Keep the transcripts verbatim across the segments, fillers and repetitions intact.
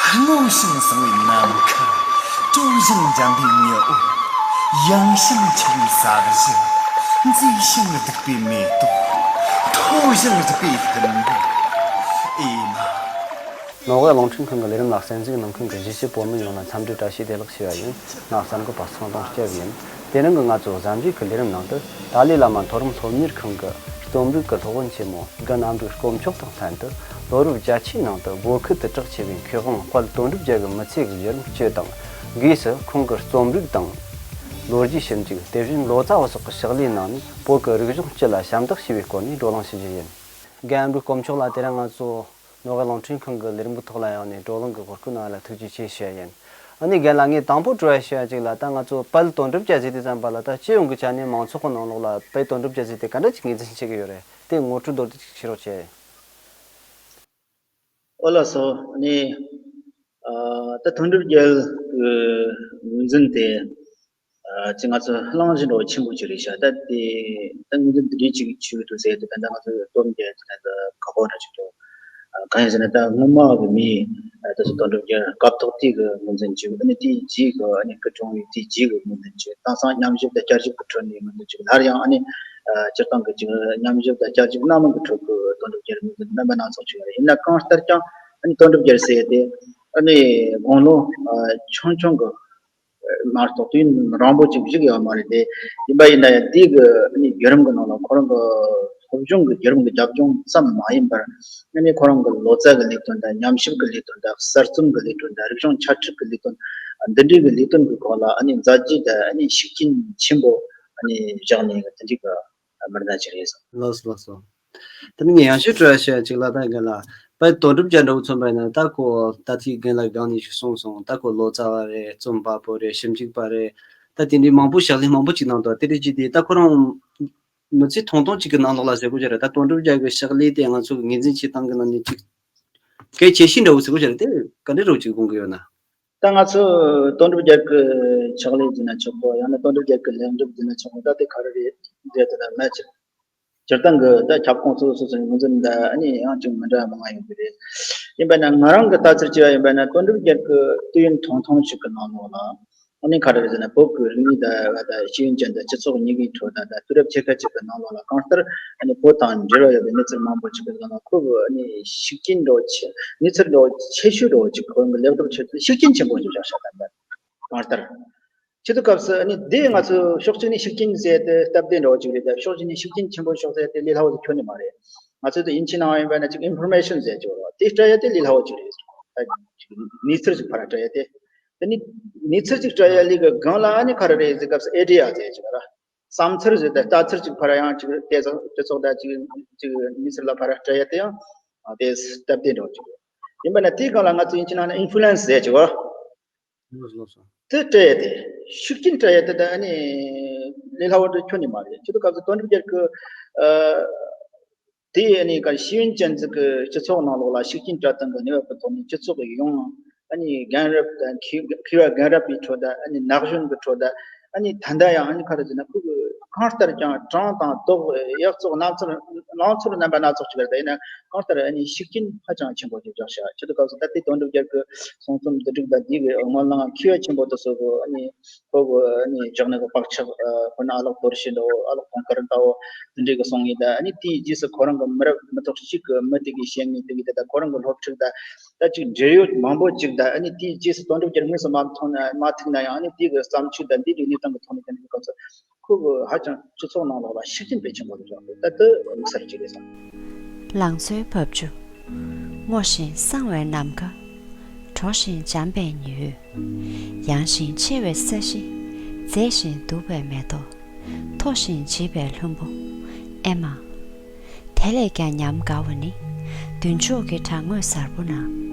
སྔོ་ཞིང་བསངས་པའི་ནམ་མཁའ། དྲོ་ཞིང་འཇམ་པའི་ཉི་འོད། ཡང་ཞིང་འཁྱིལ་བའི་ས་གཞི། མཛེས་ཤིང་སྡུག་པའི་མེ་ཏོག་མཐོ་ཞིང་རིད་པའི་ལྷུན་པོ། ཨེ་མ། ནོར་ཝེ་རླུང་འཕྲིན་ཁང་གི་ལས་རིམ་ལ་གསན་གཟིགས་གནང་མཁན་གྱི་གཞིས་བྱེས་བོད་མི་ཡོངས་ལ་འཚམས་འདྲི་བཀྲ་ཤིས་བདེ་ལེགས་ཞུ་བ་ཡིན། ང་གསར་འགོད་པ་ཚངས་དབྱངས་སྐྱབས་ཡིན། དེ་རིང་གི་ང་ཚོའི་གཟའ་མཇུག་གི་ལས་རིམ་ནང་དུ། ཏཱ་ལའི་བླ་མ་མཐོ་རིམ་སློབ་གཉེར་ཁང་གི་རྩོམ་རིག་གི་སློབ་དཔོན་ཆེན་མོ་དགུ་གནམ་རིག་དཀོན་མཆོག་དང་ལྷན་དུ། ལོ་རབས་བརྒྱད་ཅུའི་ནང་དུ་བོད་ཁུལ་དུ་གྲགས་ཆེ་བའི་མཁས་དབང་དཔལ་དོན་གྲུབ་རྒྱལ་གྱི་མི་ཚེ་གི་བརྒྱུད་རིམ་སྤྱི་དང་། སྒོས་སུ་ཁོང་གི་རྩོམ་རིག་དང་། ལོ་རྒྱུས་ཞིབ་འཇུག། དེ་བཞིན་ལོ་ཙཱ་བ་སོགས་ཀྱི་ཕྱག་ལས་གནང་ནས། བོད་ཀྱི་རིག་གཞུང་སྤྱི་ལ་ཞབས་འདེགས་ཞུས་པའི་སྐོར་ནས་བགྲོ་གླེང་ཞུ་རྒྱུ་ཡིན། དགུ་གནམ་རིག་དཀོན་མཆོག་ལགས། དེ་རིང་ང་ཚོ་ནོར་ཝེ་རླུང་འཕྲིན་ཁང་གི་ལས་རིམ་གྱི་ཐོག་ལ་ཡོང་ནས་བགྲོ་གླེང་གི་གོ་སྐབས་གནང་བ་ལ་ཐུགས་རྗེ་ཆེ་ཞུ་ཡ་ཡིན། ཨ་ནི་རྒན་ལགས། ངས་དང་པོ་དྲི་བ་ཞུ་ཡ་གཅིག་ལ། ད་ང་ཚོ་དཔལ་དོན་གྲུབ་རྒྱལ་ཟེར་དུས་ཙམ་པ་ལ། ད་སྤྱི་ཡོངས་ཀྱི་ཆ་ནས་མང་ཚོགས་ཀྱི་ནང་ལོགས་ལ་དཔལ་དོན་གྲུབ་རྒྱལ་ཟེར་དེ་ག་འདྲ་ཅིག་ངོས་འཛིན་བྱེད་ཀྱི་ཡོད་རེད། དེ་ངོ་སྤྲོད་མདོར་བསྡུས་ཅིག་བྱེད་རོགས་བྱེད། ཨོ་ལགས་སོ། ཨ་ནི། ཨ། ད་དོན་གྲུབ་རྒྱལ་གྱི་ངོས་འཛིན་དེ། ཨ། ཅིག་ང་ཚོ་གླེང་གཞི་འདྲ་བོ་ཆེན་པོ་ཅིག་རེད་ཤག་ད་དེ་ད་ངོས་འཛིན་འདི་འདྲའི་ཅིག་བྱེད་ཀྱི་འདུག་ཟེར་དུས། ད་ད་ང་ཚོ་སྟོབས་འབྱེད་དེ་ད་ཁག་པོ་འདྲ་ཅིག་འདུག་ཨ། གང་ཡིན་ཟེར་ན། ད་སྔོན་མ་གི་མི། ཨ། ད་སོ་དོན་གྲུབ་རྒྱལ་སྐབས་ཐོག་དེ་གི་ངོས་འཛིན་བྱེད། ཨ་ནི་དེའི་རྗེས་གི། ཨ་ནི་སྐུ་གྲོངས་པའི་དེའི་རྗེས་གི་ངོས་འཛིན་བྱེད། དེང་སང་ཉམས་ཞིབ་དང་བསྐྱར་ཞིབ་གི་ཁྲོད་ནས་ངོས་འཛིན་བྱེད། སླར་ཡང་ཨ་ནི། ཨ། སྤྱིར་བཏང་གི་ཅིག་ཉམས་ཞིབ་དང་བསྐྱར་ཞིབ་སྣ་མང་གི་ཁྲོད་ཀྱི་དོན་གྲུབ་རྒྱལ་ངོས་འཛིན་རྣམ་པ་སྣ་ཚོགས་བྱུང་ཡོད་རེད། ཡིན་ན་གང་ལྟར་ཀྱང་ཨ་ནི་དོན་གྲུབ་རྒྱལ་ཟེར་ཡ་དེ། ཨ་ནི་དགུང་ལོ། ཨ། ཆུང་ཆུང་གི་མ་གཏོགས་དུས་ཡུན་རིང་པོ་ཅིག་བཞུགས་ཡོད་མ་རེད་དེ། ཡིན་པ་ཡིན་ན་ཡང་དེའི་གི་ཨ་ནི་བརྒྱུད་རིམ་གི་ནང་ལ་ཁོ་རང་གི་སློབ་སྦྱོང་གི་བརྒྱུད་རིམ་གི་རྒྱབ་ལྗོངས་ཙམ་མ་ཡིན་པར། ཨ་ནི་ཁོ་རང་གི་ལོ་ཙཱ་གི་ལས་དོན་དང་། ཉམས་ཞིབ་གི་ལས་དོན་དང་། གསར་རྩོམ་གི་ལས་དོན་དང་། རིག་གཞུང་འཆད་ཁྲིད་ཀྱི་ལས་དོན། འདི་འདྲའི་གི་ལས་དོན་གི་སྐོར་ལ་ཨ་ནི་མཛད་རྗེས་དང་ཨ་ནི་ཤུགས་རྐྱེན་ཆེན་པོ་ཨ་ནི་བཞག་ནས་གི་དེ་འདྲའི་གི་མི་སྣ་ཅིག་རེད་ཟེར། ལགས་སོ། ལགས་སོ། དེ་ནི་ངས་ཡང་ཞིབ་དྲི་བ་ཞུ་ཡ་ཅིག་ལ། ད་རྒན་ལགས། དཔལ་དོན་གྲུབ་རྒྱལ་འདྲ་བོ་མཚོན་པ་ཡིན་ན། ད་ཁོ་ད་ཐེངས་རྒན་ལགས་སྒང་ནས་ཞིག་གསུངས་སོང་། ད་ཁོ་ལོ་ཙཱ་བ་རེད། རྩོམ་པ་པོ་རེད། ཞིབ་འཇུག་པ་རེད། ད་དེ་འདྲའི་མང་པོ་ཕྱག་ལས་མང་པོ་ཅིག་གནང་འདུག་དེ་འདྲ་ཅིག་དེ་ད་ཁོ་རང་མི་ཚེ་ཐུང་ཐུང་ཅིག་གི་ནང་ལོགས་ལ་ཟེར་དགོས་ཀྱི་རེད། ད་དོན་གྲུབ་རྒྱལ་གྱི་ཕྱག་ལས་དེ་ང་ཚོ་གི་ངོས་འཛིན་བྱེད་སྟངས་ཀྱི་ནང་ནས་ཅིག་གལ་ཆེ་ཤོས་འདྲ་བོ་ཟེར་དགོས་ཀྱི་རེད། དེ་ག་འདྲ་རོ་ཅིག་དགོངས་ཀྱི་ཡོད་ན། ད་ང་ཚོ་དོན་གྲུབ་རྒྱལ་གྱི་ཕྱག་ལས་ཟེར་ན་ཆོག་གོ། ཡང་ན་དོན་གྲུབ་རྒྱལ་གྱི་ལེགས་འགྲུབ་ཟེར་ན་ཆོག་གོ། ད་དེ་ག་རེ་རེད་ཟེར་དེ་ལ་མ་ཅིག་སྤྱིར་བཏང་གི་ད་ཁྱབ་ཁོངས་སོ་སོ་སོ་སོའི་ངོས་འཛིན་ད་ཨ་ནི་ཡང་ཅུང་མི་འདྲ་བ་མང་ང་ཡོང་གི་རེད། ཡིན་པ་ན་ང་རང་གི་ལྟ་ཚུལ་བྱས་པ་ཡིན་པ་ན། དོན་གྲུབ་རྒྱལ་གྱི་དུས་ཡུན་ཐུང་ཐུང་ཞིག་གི་ནང་ལོགས་ལ་ཨ་ནི་ག་རེ་རེད་ཟེར་ན། བོད་ཀྱི་རིག་གནས་དང་ད་ཤེས་ཡོན་ཅན་དང་སྤྱི་ཚོགས་གཉིས་ཀའི་ཁྲོད་དང་། ད་དུས་རབས་ཕྱེད་ཀ་གཅིག་གི་ནང་ལོགས་ལ་གང་ལྟར་ཨ་ནི་བོད་དང་འབྲེལ་བ་ཡོད་པའི་གནས་ཚུལ་མང་པོ་ཞིག་གི་ནང་ལ་ཁོ་གི་ཨ་ནི་ཤུགས་རྐྱེན་འདྲ་བོ་ཆེ། གནས་ཚུལ་འདྲ་བོ་ཆེ་ཤོས་འདྲ་བོ་ཅིག་ཁོ་གི་ལེགས་གྲུབ་ཆེ་ཤུགས་རྐྱེན་ཆེན་པོ་ཞིག་བཞག་ཤག་ད་ལྟ་གང་ལྟར། སྤྱི་ཚོགས་སྐབས་སུ་ཨ་ནི་འདི་ང་ཚོ་ཕྱོགས་གཅིག་ནས་ཤུགས་རྐྱེན་ཟེར་ཏེ་སྟབས་བདེ་འདྲ་བོ་ཅིག་རེད། ད་ཕྱོགས་གཅིག་ནས་ཤུགས་རྐྱེན་ཆེན་པོ་ཤོག་ཟེར་ཏེ་ལས་སླ་བོ་ཅིག་ཁྱོན་ནས་མ་རེད། ང་ཚོས་ད་དབྱིན་ཇིའི་ནང་ཡིན་པ་ན་ཅིག་ཨིན་ཕོར་མེ་ཤན་ཟེར་ཅིག་ཡོད་རེད། དེ་སྤྲད་ཡ་དེ་ལས་སླ་བོ་ཅིག་རེད། ད་གནས་ཚུལ་ཅིག་ཕར་སྤྲད་ཡ་དེ། དེ་ནི་གནས་ཚུལ་ཅིག་སྤྲད་ཡ་ལས་གི་སྒང་ལ་ཨ་ནི་ག་རེ་རེད་ཟེར་སྐབས་སུ་ཨའི་ཌི་ཡ་ཟེར་ཅིག་ཡོད་རེད། བསམ་ཚུལ་ཟེར་ཏེ་ལྟ་ཚུལ་ཅིག་ཕར་ཡང་ཅིག་དེ་ཚོ་དེ་ཚོགས་ད་ཅིག་ཅིག་གནས་ཚུལ་ལ་ཕར་སྤྲད་ཡ་དེ་ཡང་དེ་སྟབས་བདེ་འདྲ་བོ་ཅིག་རེད། ཡིན་པ་ན་དེའི་སྒང་ལ་ང་ཚོ་དབྱིན་ཇིའི་ནང་ན་ཨིན་ཕུ་ལུ་ཨེན་སི་ཟེར་ཅིག་ཡོད་རེད། ལགས་སོ། ལགས་སོ། དེ་སྤྲད་ཡ་དེ། ཤུགས་རྐྱེན་སྤྲད་ཡ་དེ་ད་ཨ་ནི་ལས་སླ་བོ་འདྲ་ཁྱོན་ནས་མ་རེད། སྤྱི་ཚོགས་སྐབས་སུ་དོན་གྲུབ་རྒྱལ་གྱི་ཨ་དེ་ཨ་ནི་ག་ཤེས་ཡོན་ཅན་ཟིག་གི་སྤྱི་ཚོགས་ནང་ལོགས་ལ་ཤུགས་རྐྱེན་སྤྲད་སྟངས་ཀྱི་ནུས་པ་གི་ཐོག་ནས་སྤྱི་ཚོགས་ཀྱི་ཡོངས་ཨ་ནི་རྒན་རབས་དང་མཁས་མཁས་པ་རྒན་རབས་པའི་ཁྲོད་དུ། ཨ་ནི་ན་གཞོན་གྱི་ཁྲོད་དུ། ཨ་ནི་ད་ལྟ་ཡང་ཨ་ནི་ག་རེ་ཟེར་ན། ཁོ་གི་གང་ལྟར་ཀྱང་གྲངས་དང་ལྡོག་ཡག་བཙོག་རྣམ་ཚོར་ལང་ཚོར་རྣམ་པ་སྣ་ཚོགས་ཅིག་རེད། ད་ཡིན་ན་གང་ལྟར་ཨ་ནི་ཤུགས་རྐྱེན་ཧ་ཅང་ཆེན་པོ་ཞིག་བཞག་ཤག་སྤྱི་ཚོགས་སྐབས་སུ་ད་ལྟའི་དོན་གྲུབ་རྒྱལ་གྱི་གསུང་རྩོམ་འདི་སྒྲིག་དང་འདི་གི་སྔོན་ལ་མཁས་པ་ཆེན་པོ་དེ་ཚོ་གི་ཨ་ནི་ཁོ་གི་ཨ་ནི་བཞག་ནས་གི་བག་ཆགས། ཨ་དཔེར་ན་ཨ་ལགས་དོར་ཞི་འདྲ་བོ། ཨ་ལགས་དུང་དཀར་ལྟ་བུ་འདི་འདྲའི་གི་གསུང་ཡིན། ད་ཨ་ནི་དེའི་རྗེས་སུ་ཁོ་རང་གི་མི་རབས་མི་ཐོག་གཅིག་གི་མི་དེ་གིས་བཤད་ངེས་དེ་གི་དེ་ད་ཁོ་རང་གི་སློབ་ཕྲུག་ད་ད་ཅིག་འབྲེལ་ཡོད་མང་པོ་ཅིག་ད་ཨ་ནི་དེའི་རྗེས་སུ་དོན་གྲུབ་རྒྱལ་དངོས་སུ་མ་མཐོང་ན། མ་ཐུག་ན་ཡང་། ཨ་ནི་དེའི་གི་བརྩམས་ཆོས་དང་འདི་འདྲའི་གནས་སྟངས་ཀྱི་ཐོག་ནས་དེ་འདྲའི་སྐབས་སུ་ཁོ་གི་ཧ་ཅང་སྤྱི་ཚོགས་ནང་ལོགས་ལ་ཤུགས་རྐྱེན་དཔེ་ཆེན་པོ་རེད་བཞག་འདུག་ད་དེ་དམིགས་བསལ་གཅིག་རེད་བསམ། ལང་ཚོའི་འབབ་ཆུ། སྔོ་ཞིང་བསངས་པའི་ནམ་མཁའ། དྲོ་ཞིང་འཇམ་པའི་ཉི་འོད། ཡང་ཞིང་ཆེ་བའི་ས་གཞི། མཛེས་ཤིང་སྡུག་པའི་མེ་ཏོག་མཐོ་ཞིང་བརྗིད་པའི་ལྷུན་པོ། ཨེ་མ། དེ་ལས་ཀྱང་ཉམས་དགའ་བ་ནི། མདུན་ཕྱོགས་ཀྱི་བྲག་ངོས་གཟར་པོ་ན།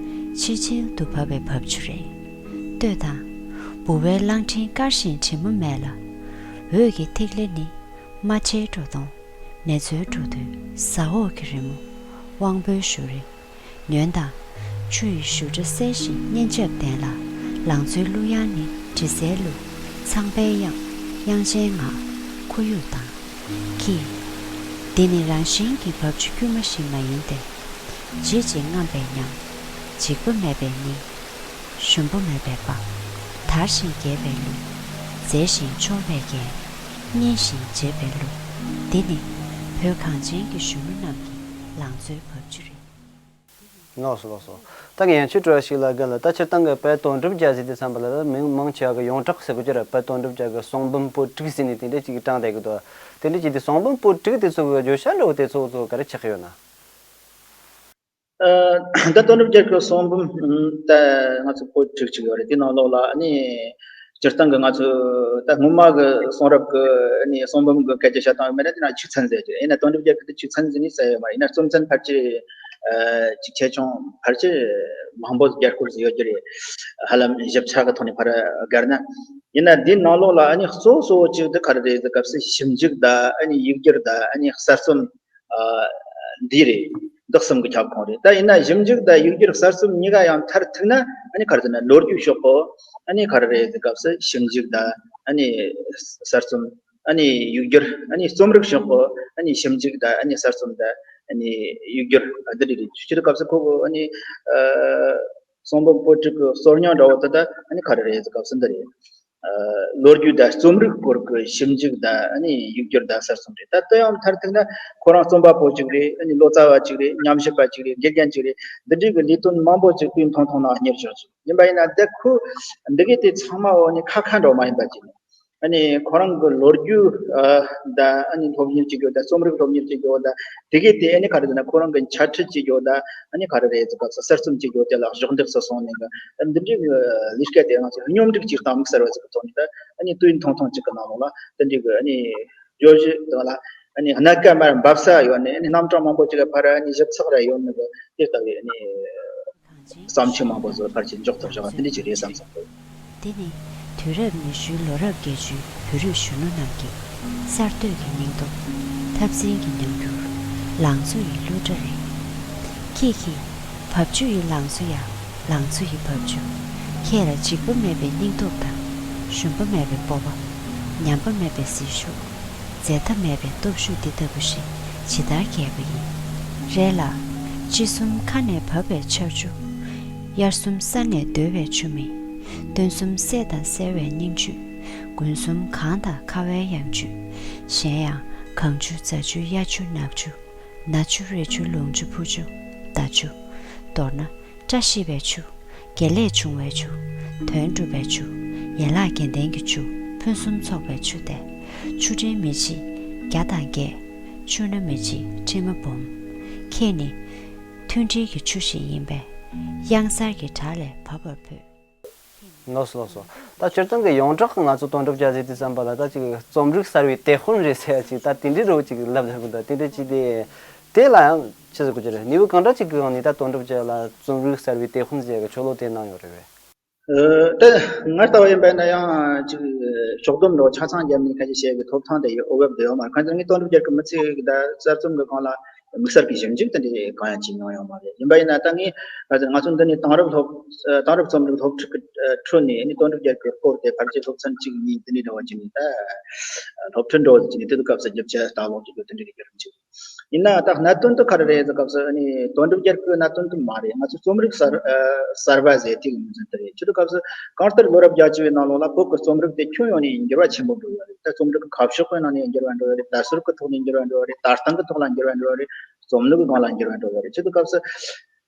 ཆིལ་ཆིལ་དུ་བབས་པའི་འབབ་ཆུ་རེད། ལྟོས་དང་། ལྦུ་བའི་རླངས་འཕྲིན་དཀར་ཞིང་དྲི་མ་མེད་ལ། འོད་ཀྱི་ཐིག་ལེ་ནི། རྨ་བྱའི་སྒྲོ་མདོངས། མེ་ཚོའི་འགྲོ་འདུག་ཟ་འོག་གི་རི་མོ། དབང་པོའི་བཞུར་རེ། ཉོན་དང་། ཆུ་ཡི་བཞུར་སྒྲ་གསལ་ཞིང་སྙན་འཇེབས་ལྡན་ལ། ལང་ཚོའི་གླུ་དབྱངས་ནི་དྲི་ཟའི་གླུ། ཚངས་པའི་དབྱངས། དབྱངས་ཅན་ངག། ཁོར་ཡུག་དང་། ཀྱེ། འདི་ནི་རང་བཞིན་གྱི་འབབ་ཆུ་དཀྱུས་མ་ཞིག་མ་ཡིན་ཏེ། བརྗིད་ཅིང་རྔམ་པའི་ཉམས། འཇིགས་པ་མེད་པའི་གནས། ཞུམ་པ་མེད་པའི་པ། དར་ཞིང་རྒྱས་པའི་གླུ། མཛེས་ཤིང་མཆོངས་པའི་རྒྱན། སྙན་ཞིང་འཇེབས་པའི་གླུ། འདི་ནི་བོད་གངས་ཅན་གྱི་གཞོན་ནུ་རྣམས་ཀྱི་ལང་ཚོའི་བབ་ཅོལ་རེད། ལགས་སོ་ལགས་སོ། ད་གི་ཡང་ཆུ་བྲོ་བ་ཞིག་ལ་རྒན་ལགས། ད་སྤྱིར་བཏང་གི་དཔལ་དོན་གྲུབ་རྒྱལ་ཟེར་དུས་ཙམ་པ་ལ་ད་མིང་མང་ཆེ་བ་གི་ཡོངས་གྲགས་ཟེར་གོ་གི་རེད། དཔལ་དོན་གྲུབ་རྒྱལ་གི་གསུང་འབུམ་པོད་དྲུག་ཟེར་ནས་དེ་འདྲས་ཅིག་དྲངས་བསྡད་ཀྱི་འདུག་དེ་འདྲས་ཅིག་དེ་གསུང་འབུམ་པོད་དྲུག་དེ་ཚོ་གི་བརྗོད་བྱ་འདྲ་བོ་དེ་ཚོ་ཚོ་ག་རེ་ཆགས་ཀྱི་ཡོད་ན། ཨ། ད་དོན་གྲུབ་རྒྱལ་གྱི་གསུང་འབུམ་ད་ང་ཚོ་པོད་དྲུག་ཅིག་ཡོད་རེད། དེ་ནང་ལོགས་ལ་ཨ་ནི་སྤྱིར་བཏང་གི་ང་ཚོ་ད་སྔོན་མ་གི་གསུང་རབ་ཀྱི་ཨ་ནི་གསུང་འབུམ་གྱི་སྐད་ཆ་བཤད་སྟངས་ཡོད་མེད་ན། དེ་ན་ཆོས་ཚན་ཟེར་གྱི་ཡིན་ན། དོན་གྲུབ་རྒྱལ་གྱི་དེ་ཆོས་ཚན་ཟེར་ནས་ཟེར་ཡོད་མ་རེད། ཡིན་ན་གཙོ་ཚན་ཕལ་ཆེར་ཨ་ཅིག་ཆེ་ཆུང་ཕལ་ཆེར་མང་པོ་བརྒྱད་སྐོར་ཟིག་ཡོད་ཀྱི་རེད། ཧ་ལམ་ཞིབ་ཆ་གི་ཐོག་ནས་ཕར་བཀར་ན། ཡིན་ན་འདིའི་ནང་ལོགས་ལ་ཨ་ནི་གཙོ་གཙོ་བོ་གཅིག་དེ་ག་རེ་རེད་ཟེར་སྐབས་སུ་ཞིབ་འཇུག་དང་ཨ་ནི་ཡིག་སྒྱུར་དང་ཨ་ནི་གསར་རྩོམ། ཨ། འདི་རེད། འདི་གསུམ་གྱི་ཁྱབ་ཁོངས་རེད། ད་ཡིན་ན་ཞིབ་འཇུག་དང་ཡིག་སྒྱུར་གསར་རྩོམ་གཉིས་ཀ་ཡང་མཐར་ཐུག་ན་ཨ་ནི་ག་རེ་ཟེར་ན་ལོ་རྒྱུས་ཕྱོགས་གོ། ཨ་ནི་ག་རེ་རེད་ཟེར་སྐབས་སུ་ཞིབ་འཇུག་དང་ཨ་ནི་གསར་རྩོམ། ཨ་ནི་ཡིག་སྒྱུར། ཨ་ནི་རྩོམ་རིག་ཕྱོགས་གོ། ཨ་ནི་ཞིབ་འཇུག་དང་ཨ་ནི་གསར་རྩོམ་དང་ཨ་ནི་ཡིག་སྒྱུར། ཨ། འདི་རེད། རེད། ཅི་ལྟར་སྐབས་སུ་ཁོ་གོ་ཨ་ནི། ཨ། གསུང་འབུམ་པོད་དྲུག་གི་གཙོ་རྙིང་འདྲ་བོ་དེ་དག་ཨ་ནི་ག་རེ་རེད་ཟེར་སྐབས་སུ་འདི་རེད། ཨ། ལོ་རྒྱུས་དང་རྩོམ་རིག་སྐོར་གྱི་ཞིབ་འཇུག་དང་ཨ་ནི་ཡིག་སྒྱུར་དང་གསར་རྩོམ་རེད། ད་དེ་ཡང་མཐར་ཐུག་ན་ཁོ་རང་རྩོམ་པ་པོ་གཅིག་རེད། ཨ་ནི་ལོ་ཙཱ་བ་གཅིག་རེད། ཉམས་ཞིབ་པ་གཅིག་རེད། དགེ་རྒན་གཅིག་རེད། འདི་འདྲའི་གི་ལས་དོན་མང་པོ་གཅིག་དུས་ཐུང་ཐུང་ནང་གཉེར་ཆོག་ཅིག་ཡིན་པ་ཡིན་ན། ད་ཁོ་འདི་གའི་དེ་ཚང་མ་འོ་ནི་ཁ་ཁ་འདྲ་བོ་མ་ཡིན་པ་ཅིག་ཨ་ནི་ཁོ་རང་གི་ལོ་རྒྱུས། ཨ། དང་ཨ་ནི་སློབ་གཉེར་བྱེད་རྒྱུ་དང་རྩོམ་རིག་སློབ་གཉེར་བྱེད་རྒྱུ་དང་། དེ་གའི་དེ་ཨ་ནི་ག་རེ་ཟེར་ན་ཁོ་རང་གི་འཆད་ཁྲིད་བྱེད་རྒྱུ་དང་། ཨ་ནི་ག་རེ་རེད་ཟེར་སྐབས་སུ་གསར་རྩོམ་བྱེད་རྒྱུ་དེ་ལ་གཞོགས་འདེགས་སུ་སོང་ནས་གི་འདི་འདྲའི་ལས་ཀ་དེ་ང་ཚོས་སྙོམས་སྒྲིག་ཅིག་དང་དམིགས་བསལ་བ་ཟིག་གི་ཐོག་ནས། ད་ཨ་ནི་དུས་ཡུན་ཐུང་ཐུང་ཅིག་གི་ནང་ལོགས་ལ་དེ་འདྲའི་གི་ཨ་ནི་བརྗོད་གཞི་དང་ལ་ཨ་ནི་སྣ་ཁ་མར་འབབ་ས་ཡོད་ནས། ཨ་ནི་རྣམ་གྲངས་མང་པོ་ཅིག་གི་ཕར་ཨ་ནི་ཞིབ་ཚགས་ར་ཡོད་ནི་གི་དེ་ལྟ་བུའི་ཨ་ནི་བརྩམས་ཆོས་མང་པོ་ཟིག་ཕར་ཆེར་འཇོག་ཐུབ་བཞག་པ་དེ་འདྲ་ཅིག་རེད་བསམ་སོང་། འདི་ནི་དུས་རབས་ཉི་ཤུའི་ལོ་རབས་བརྒྱད་ཅུའི་བོད་རིགས་གཞོན་ནུ་རྣམས་ཀྱི་གསར་གཏོད་ཀྱི་སྙིང་སྟོབས། འཐབ་འཛིང་གི་ཉམས་འགྱུར། ལང་ཚོ་ཡི་གླུ་སྒྲ་རེད། ཁྱེད་ཀྱིས་བབ་ཅོལ་ཡི་ལང་ཚོ་ཡ། ལང་ཚོ་ཡི་བབ་ཅོལ། ཁྱེད་ལ་འཇིགས་པ་མེད་པའི་སྙིང་སྟོབས་དང་། ཞུམ་པ་མེད་པའི་སྤོབས་པ། ཉམས་པ་མེད་པའི་ཟིལ་ཤུགས། འཛད་མཐའ་མེད་པའི་སྟོབས་ཤུགས་འདི་ལྟ་བུ་ཞིག་ཇི་ལྟར་རྒྱས་པ་ཡིན། རེད་ལ། དཔྱིད་གསུམ་ཁ་ནས་བབས་པའི་ཆར་ཆུ། དབྱར་གསུམ་ས་ནས་བརྡོལ་བའི་ཆུ་མིག། སྟོན་གསུམ་སད་དང་གསལ་བའི་སྙིང་བཅུད། དགུན་གསུམ་གངས་དང་ཁ་བའི་ཡང་བཅུད། གཞན་ཡང་གངས་ཆུ་རྫ་ཆུ་གཡའ་ཆུ་ནགས་ཆུ། ན་ཆུ་རི་ཆུ་ལུང་ཆུ་ཕུ་ཆུ་མདའ་ཆུ། མདོར་ན་བཀྲ་ཤིས་པའི་ཆུ། དགེ་ལེགས་འབྱུང་བའི་ཆུ། དོན་འགྲུབ་པའི་ཆུ། ཡན་ལག་བརྒྱད་ལྡན་གྱི་ཆུ། ཕུན་སུམ་ཚོགས་པའི་ཆུ་སྟེ། ཆུ་ཕྲན་མི་འཇིགས་བརྒྱ་དང་བརྒྱད། ཆུ་སྣ་མི་འཇིགས་དྲི་མ་འབུམ། ཁྱེད་ནི་མཐུན་སྒྲིལ་གྱི་ཆུ་ཞིག་ཡིན་པས། གཡང་གཟར་གྱི་བྲག་ལས་བབས་པར་བོས། ལགས་སོ་ལགས་སོ། ད་སྤྱིར་བཏང་གི་ཡོངས་གྲགས་ང་ཚོ་དོན་གྲུབ་རྒྱལ་ཟེར་དུས་ཙམ་པ་ལ་ད་ཅིག་རྩོམ་རིག་གསར་བའི་དེད་དཔོན་རེད་ཟེར་ཡ་ཅིག་ད་དེ་འདྲའི་རོ་ཅིག་ལབ་ལབ་གི་འདུག་དེ་འདྲ་ཅིག་དེ་དེ་ལ་ཡང་ཆི་ཟེར་དགོས་ཀྱི་རེད། གནས་བབ་གང་འདྲ་ཅིག་གི་ངང་ནས་ད་དོན་གྲུབ་རྒྱལ་ལ་རྩོམ་རིག་གསར་བའི་དེད་དཔོན་ཟེར་ཡ་གི་ཆོ་ལོ་དེ་གནང་ཡོད་རེད་པས། ཨ། ད་ངས་ལྟ་བ་ཡིན་པ་ན་ཡང་ཅིག་ཕྱོགས་བསྡོམས་འདྲ་བོ་ཆ་ཚང་བརྒྱབ་ནས་ཁ་ཤས་བཤད་ཡ་གི་ཐོབ་ཐང་དེ་ཡོད། འོས་བབ་དེ་ཡོད་མ་རེད། གང་ཡིན་ཟེར་ན་ངས་དོན་གྲུབ་རྒྱལ་གྱི་མི་ཚེ་གི་ད་གསར་རྩོམ་གི་སྒང་ལ་དམིགས་བསལ་གྱི་ཞིབ་འཇུག་དེ་འདྲ་གང་ཡང་བྱས་མྱོང་ཡོད་མ་རེད། ཡིན་པ་ཡིན་ན་ད་ངས་ང་ཚོ་འདི་ནས་དེང་རབས་སློབ་དེང་རབས་རྩོམ་རིག་སློབ་ཁྲིད་ཀྱི་ཁྲོད་ནས་ནི་དོན་གྲུབ་རྒྱལ་གྱི་སྐོར་དེ་ཕལ་ཆེར་སློབ་ཚན་གཅིག་གཉིས་དེ་འདྲའི་འདྲ་བོ་བྱས་ནས། ད་སློབ་ཁྲིད་འདྲ་བོ་བྱས་ནས་དེ་དུས་སྐབས་སུ་རྒྱབ་ཆ་ལྟ་ཀློག་བྱེད་རྒྱུ་དེ་འདྲའི་གི་བརྒྱུད་རིམ་ཅིག་ཡིན་ན། ད་གནད་དོན་དེ་ག་རེ་རེད་ཟེར་སྐབས་སུ་ནི་དོན་གྲུབ་རྒྱལ་གྱི་གནད་དོན་དེ་མ་རེད། ང་ཚོ་རྩོམ་རིག་གསར་ཨ་གསར་པ་ཟེར་དེ་གི་ངོས་འཛིན་དེ་རེད། ཆི་ཟེར་སྐབས་སུ་གང་ལྟར་ལོ་རབས་བརྒྱད་ཅུ་བའི་ནང་ལོགས་ལ་བོད་ཀྱི་རྩོམ་རིག་དེ་ཁྱོན་ཡོངས་ནས་འགྱུར་བ་ཆེན་པོ་འགྲོ་ཡོད་རེད། ད་རྩོམ་རིག་གི་ཁ་ཕྱོགས་ཀྱི་ནང་ནས་འགྱུར་བ་འགྲོ་ཡོད་རེད། དར་སྲོལ་གྱི་ཐོག་ནས་འགྱུར་བ་འགྲོ་ཡོད་རེད། ལྟ་སྟངས་ཀྱི་ཐོག་ལ་འགྱུར་བ་འགྲོ་ཡོད་རེད། རྩོམ་ལུགས་ཀྱི་སྒང་ལ་འགྱུར་བ་འགྲོ་ཡོད་རེད། ཆི་ཟེར་སྐབས་སུ་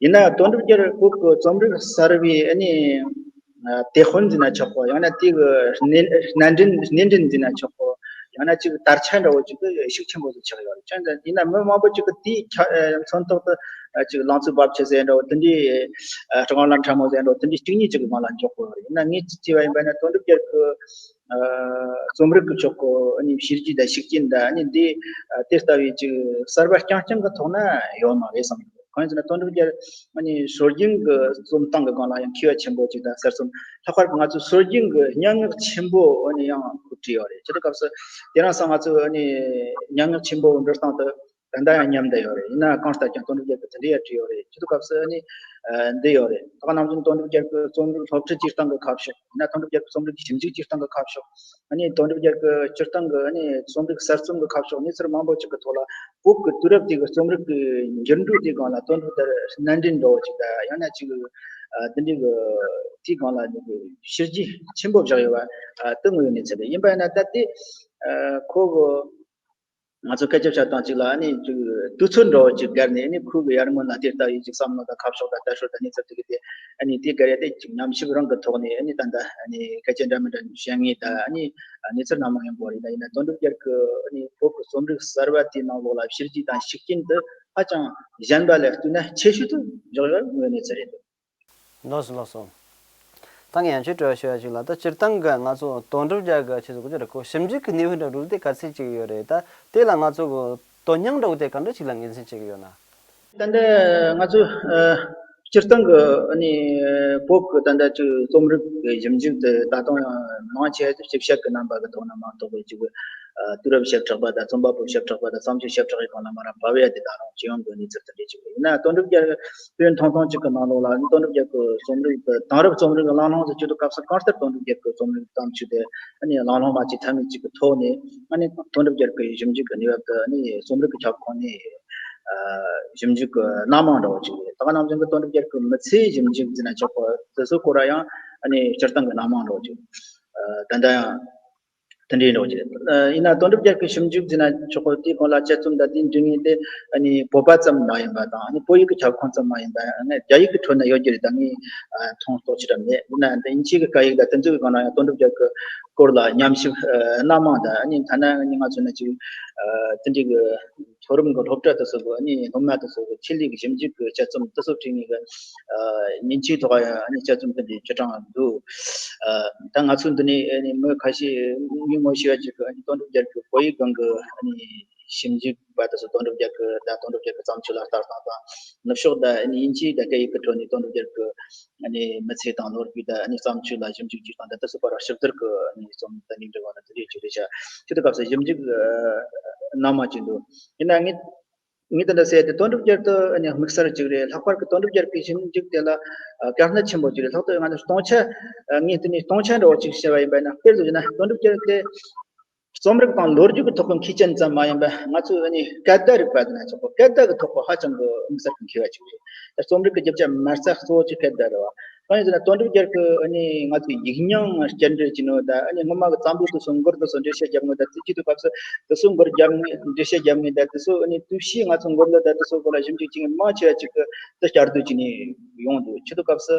ཡིན་ན་དོན་གྲུབ་རྒྱལ་བོད་ཀྱི་རྩོམ་རིག་གསར་བའི་ཨ་ནི། ཨ། དེད་དཔོན་ཟེར་ན་ཆོག་གོ། ཡང་ན་དེ་གི་སྣེ་སྣེ་འདྲེན་སྣེ་འདྲེན་ཟེར་ན་ཆོག་གོ། ཡང་ན་ཅིག་དར་ཆ་འདྲ་བོ་ཅིག་གི་ཤུགས་ཆེན་པོ་ཟིག་ཆགས་ཡོད་རེད། ཅང་ད་ཡིན་ན་མི་མང་པོ་ཅིག་གི་དེའི་ཆ་ཨ་མཚོན་ཐོག་ཏུ་ཨ་ཅིག་ལང་ཚོའི་རྦབ་ཆུ་ཟེར་འདྲ་བོ་དེ་འདྲའི། ཨ། སྤྲང་ལ་ཕྲ་མོ་ཟེར་འདྲ་བོ་དེ་འདྲའི་གཅིག་གཉིས་ཅིག་གི་སྒང་ལ་འཇོག་གོ་རེད། ཡིན་ན་ངས་ཅི་བྱས་པ་ཡིན་པ་ན་དོན་གྲུབ་རྒྱལ་གི་ཨ་རྩོམ་རིག་གི་ཕྱོགས་གོ་ཨ་ནི་བྱས་རྗེས་དང་ཤུགས་རྐྱེན་དང་ཨ་ནི་འདི་ཨ་དེ་ལྟ་བུའི་ཅིག་གསར་པ་རྐྱང་རྐྱང་གི་ཐོག་ན་ཡོད་མ་རེད་བསམ་གི་འདུག་གང་ཡིན་ཟེར་ན་དོན་གྲུབ་རྒྱལ་ཨ་ནི་སྲོལ་རྒྱུན་གྱི་རྩོམ་སྟངས་ཀྱི་སྒང་ལ་ཡང་མཁས་པ་ཆེན་པོ་ཅིག་དང་གསར་རྩོམ་ལྷག་པར་དུ་ང་ཚོའི་སྲོལ་རྒྱུན་གྱི་སྙན་ངག་ཆེན་པོ་ཨ་ནི་ཡང་བྲིས་ཡོད་རེད། ཅི་ལྟར་སྐབས་སུ་དེང་སང་ང་ཚོས་ཨ་ནི་སྙན་ངག་ཆེན་པོ་འབྲི་སྟངས་དེ་ ད་ལྟ་ཡང་མཉམ་དུ་ཡོད་རེད། ཡིན་ན་གང་ལྟར་ཀྱང་དོན་གྲུབ་རྒྱལ་གྱིས་དེ་འདྲ་ཡང་བྲིས་ཡོད་རེད། སྤྱི་ཚོགས་སྐབས་སུ་ནི་འདི་ཡོད་རེད། ད་ག་ནང་བཞིན་དོན་གྲུབ་རྒྱལ་གྱི་རྩོམ་རིག་སློབ་ཁྲིད་སྤྱིར་བཏང་གི་ཁ་ཕྱོགས། ཡིན་ན་དོན་གྲུབ་རྒྱལ་གྱི་རྩོམ་རིག་གི་ཞིབ་འཇུག་སྤྱིར་བཏང་གི་ཁ་ཕྱོགས། ཨ་ནི་དོན་གྲུབ་རྒྱལ་གྱི་སྤྱིར་བཏང་གི་ཨ་ནི་རྩོམ་རིག་གསར་རྩོམ་གྱི་ཁ་ཕྱོགས། གནས་ཚུལ་མང་པོ་ཅིག་གི་ཐོག་ལ་བོད་ཀྱི་དུས་རབས་དེ་གི་རྩོམ་རིག་གི་འགྱུར་འགྲོས་དེའི་སྒང་ལ་དོན་དུ་དེར་སྣེ་འདྲེན་འདྲ་བོ་ཅིག་དང་། ཡང་ན་ཅིག་ཨ་དེ་འདྲའི་གི་དེའི་སྒང་ལ་ནི་གི་བྱས་རྗེས་ཆེན་པོ་བཞག་ཡོད་པ་ཨ་དེ་དངོས་ཡོད་གནས་ཚུལ་རེད། ཡིན་པ་ཡིན་ན་ད་ལྟའི་ཨ་ཁོ་གི་ང་ཚོ་སྐད་ཆ་བཤད་སྟངས་གཅིག་ལ་ཨ་ནི་ཅིག་དུས་ཚོད་འདྲ་བོ་ཅིག་བརྒལ་ནས། ཨ་ནི་ཁོའི་གི་ཡར་སྔོན་ལ་དེ་ལྟ་བུའི་ཅིག་བསམ་བློ་དང་ཁ་ཕྱོགས་དང་ལྟ་ཚུལ་དང་གནས་ཚུལ་དེ་གི་དེ་ཨ་ནི་དེ་བརྒལ་ཡ་དེ་ཅིག་ཉམས་ཞིབ་རང་གི་ཐོག་ནས་ཨ་ནི་ད་ལྟ་ཨ་ནི་སྐད་ཆ་འདྲ་མི་འདྲ་བཤད་མཁན་དང་། ཨ་ནི་གནས་ཚུལ་སྣ་མང་ཡོང་གི་རེད། ད་ཡིན་ན་དོན་གྲུབ་རྒྱལ་གྱི་ཨ་ནི་བོད་ཀྱི་རྩོམ་རིག་གསར་བ་དེའི་ནང་ལོགས་ལ་བྱས་རྗེས་དང་ཤུགས་རྐྱེན་དེ་ཧ་ཅང་གཞན་པ་ལས་བལྟས་ན་ཆེ་ཤོས་དུ་འཇོག་ཡོད་དངོས་གནས་ཚུལ་རེད། ལགས་སོ། ལགས་སོ། ད་ངས་ཡང་ཁྱོད་དྲི་བ་ཞུ་ཡ་ཅིག་ལ། ད་སྤྱིར་བཏང་གི་ང་ཚོ་དོན་གྲུབ་རྒྱལ་གྱི་ཆེད་དུ་གོ་ཆོད་རེད། ཁོ་ཞིབ་འཇུག་གི་ནུས་པ་འདྲ་བོ་དེ་ག་ཚད་ཅིག་ཡོད་རེད། ད་དེ་ལ་ང་ཚོ་གི་དོན་སྙིང་འདྲ་བོ་དེ་ག་འདྲ་ཅིག་ལ་ངོས་འཛིན་བྱེད་ཀྱི་ཡོད་ན། ད་ལྟ་ང་ཚོ་ཨ་སྤྱིར་བཏང་གི་ཨ་ནི་བོད་ཀྱི་ད་ལྟ་ཅིག་རྩོམ་རིག་གི་ཞིབ་འཇུག་དེ་ད་དུང་ཡང་མང་ཆེ་བ་ཞིབ་བཤེར་གྱི་རྣམ་པ་གི་ཐོག་ན་མ་གཏོགས་པའི་ཅིག་ཨ་དུས་རབས་ཞིབ་ཕྲ་བ་དང་རྩོམ་པ་པོ་ཞིབ་ཕྲ་བ་དང་བརྩམས་ཆོས་ཞིབ་ཕྲ་གི་སྒང་ལ་མ་ར་བབས་ཡ་དེ་ད་རུང་ཅི་ཡོང་གི་གནས་ཚུལ་དེ་འདྲ་ཅིག་ཡིན་ན། དོན་གྲུབ་རྒྱལ་དུས་ཡུན་ཐུང་ཐུང་ཅིག་གི་ནང་ལོགས་ལ་དོན་གྲུབ་རྒྱལ་གྱི་རྩོམ་རིག་གི་དེང་རབས་རྩོམ་རིག་གི་གླེང་སློང་དུ་བསྐྱོད་དུས་སྐབས་སུ་གང་ལྟར་དོན་གྲུབ་རྒྱལ་གྱི་རྩོམ་རིག་བརྩམས་ཆོས་དེ་ཨ་ནི་གླེང་སློང་མ་བྱས་ཐབས་མེད་ཅིག་གི་ཐོག་ནས་ཨ་ནི་དོན་གྲུབ་རྒྱལ་གྱི་ཞིབ་འཇུག་གི་ནུས་བབ་དེ་ཨ་ནི་རྩོམ་རིག་གི་ཁྱབ་ཁོངས་ནས་ཨ་ཞིབ་འཇུག་གི་སྣ་མང་འདྲ་བོ་ཅིག་རེད། ད་ག་ནང་བཞིན་གྱི་དོན་གྲུབ་རྒྱལ་གྱི་མི་ཚེའི་ཞིབ་འཇུག་ཟེར་ན་ཆོག་གི། དེ་ཚོ་སྐོར་ལ་ཡང་ཨ་ནི་སྤྱིར་བཏང་གི་སྣ་མང་འདྲ་བོ་ཅིག་ཨ་ད་ལྟ་ཡང་དེ་འདྲའི་འདྲ་བོ་ཅིག་རེད། ཨ་ཡིན་ན་དོན་གྲུབ་རྒྱལ་གྱི་ཞིབ་འཇུག་ཟེར་ན་ཆོག་གི། དེའི་སྒང་ལ་དཔྱད་རྩོམ་དང་དེའི་འབྲི་མཁན་དེ་ཨ་ནི་བོད་པ་ཙམ་མ་ཡིན་པ་དང་། ཨ་ནི་བོད་ཡིག་གི་ཁྱབ་ཁོངས་ཙམ་མ་ཡིན་པ། ཨ་ནི་རྒྱ་ཡིག་གི་ཁྲོད་ན་ཡོད་རྒྱུ་རེད། ད་ངས་ཨ་མཐོང་རྟོགས་ཅི་འདྲ་མེད། ཡིན་ན་དབྱིན་ཇི་གི་སྐད་ཡིག་དང་དེ་ཚོའི་སྒང་ལ་ཡང་དོན་གྲུབ་རྒྱལ་གྱི་སྐོར་ལ་ཉམས་ཞིབ་ཨ་སྣ་མང་དང་། ཨ་ནི་ཐ་ན་ཨ་ནི་ང་ཚོ་ནི་ཅིག་ཨ་དེ་འདྲའི་གི་མཐོ་རིམ་གྱི་སློབ་གྲྭ་དེ་ཚོ་གི་ཨ་ནི་སློབ་མ་དེ་ཚོ་གི་ཆེད་ལས་ཀྱི་ཞིབ་འཇུག་གི་དཔྱད་རྩོམ་དེ་ཚོ་བྲིས་ནས་གི་ཨ་མཉེན་ཆས་ཐོག་ཡང་ཨ་ནི་དཔྱད་རྩོམ་དེ་འདྲའི་ཅི་གྲངས་འདུག་ཨ་ད་ང་ཚོ་འདི་ནས་ཨ་ནི་མི་ཁ་ཤས་ངས་ངོ་ཤེས་པ་ཅིག་གི་ཨ་ནི་དོན་གྲུབ་རྒྱལ་གྱི་བོད་ཡིག་སྒང་གི་ཨ་ནི་ཞིབ་འཇུག་པ་དེ་ཚོ་དོན་གྲུབ་རྒྱལ་གྱི་ད་དོན་གྲུབ་རྒྱལ་གྱི་བརྩམས་ཆོས་ལ་ལྟ་སྟངས་དང་། ནུབ་ཕྱོགས་ད་ཨ་ནི་དབྱིན་ཇིའི་ད་སྐད་ཡིག་གི་ཁྲོད་ནས་དོན་གྲུབ་རྒྱལ་གྱི་ཨ་ནི་མི་ཚེ་དང་ལོ་རྒྱུས་ད་ཨ་ནི་བརྩམས་ཆོས་ལ་ཞིབ་འཇུག་བྱེད་སྟངས་ད་དེ་ཚོ་བར་ཞིབ་བསྡུར་གྱི་ཨ་ནི་རྩོམ་ད་ནི་འབྲི་བ་ན་དེ་འདྲའི་ཅིག་རེད་ཤག་ཆེད་དུ་སྐབས་སུ་ཞིབ་འཇུག་ཨ་སྣ་མང་ཅིག་འདུག་ཡིན་ན་ངས་ངས་དེ་འདྲ་ཟེར་ཏེ། དོན་གྲུབ་རྒྱལ་དེ་ཨ་ནི་དམིགས་བསལ་ཅིག་རེད། ལྷག་པར་གྱི་དོན་གྲུབ་རྒྱལ་གྱི་ཞིབ་འཇུག་དེ་ལ་ཨ་དཀའ་གནད་ཆེན་པོ་ཅིག་རེད། ལྷག་ཏུ་ང་ཚོ་སྟོང་ཆ་ཨ་ངས་དེ་ནས་སྟོང་ཆ་འདྲ་བོ་ཅིག་བཤད་པ་ཡིན་པ་ན། དཔེར་བཞག་ན་དོན་གྲུབ་རྒྱལ་དེ་རྩོམ་རིག་དང་ལོ་རྒྱུས་ཀྱི་ཐོག་གི་མཁས་ཅན་ཙམ་མ་ཡིན་པ། ང་ཚོའི་ཨ་ནི་སྐད་བརྡ་རིག་པ་དེ་ན་ཆོག་གི། སྐད་བརྡ་གི་ཐོག་གི་ཧ་ཅང་གི་དམིགས་བསལ་གྱི་མཁས་པ་ཅིག་རེད། ད་རྩོམ་རིག་གི་རྒྱུ་ཆ་མ་རྩ་གཙོ་བོ་ཅིག་སྐད་བརྡ་རེད་བ། གང་ཡིན་ཟེར་ན་དོན་གྲུབ་རྒྱལ་གྱི་ཨ་ནི་ང་ཚོའི་ཡིག་རྙིང་བསྐྱར་འགྲེལ་བྱས་ནོ་ད། ཨ་ནི་སྔོན་མ་གི་བརྩམས་པའི་དུས་སུ་མགུར་དེ་ཚོ་འགྲེལ་བཤད་རྒྱབ་ནོ་ད། དེ་བྱེད་དུས་སྐབས་སུ་དེ་ཚོ་མགུར་རྒྱབ་ངེས། འགྲེལ་བཤད་རྒྱབ་ངེས་ད། དེ་ཚོ་ཨ་ནི་དུས་ཕྱིས་ང་ཚོ་མགུར་གླུ་ད་དེ་ཚོ་སྐོར་ལ་ཞིབ་འཇུག་བྱེད་མཁན་མང་ཆེ་བ་ཅིག་གིས་དེ་བསྐྱར་ཟློས་བྱས་ནས་ཡོང་འདུག་བྱེད་དུས་སྐབས་སུ་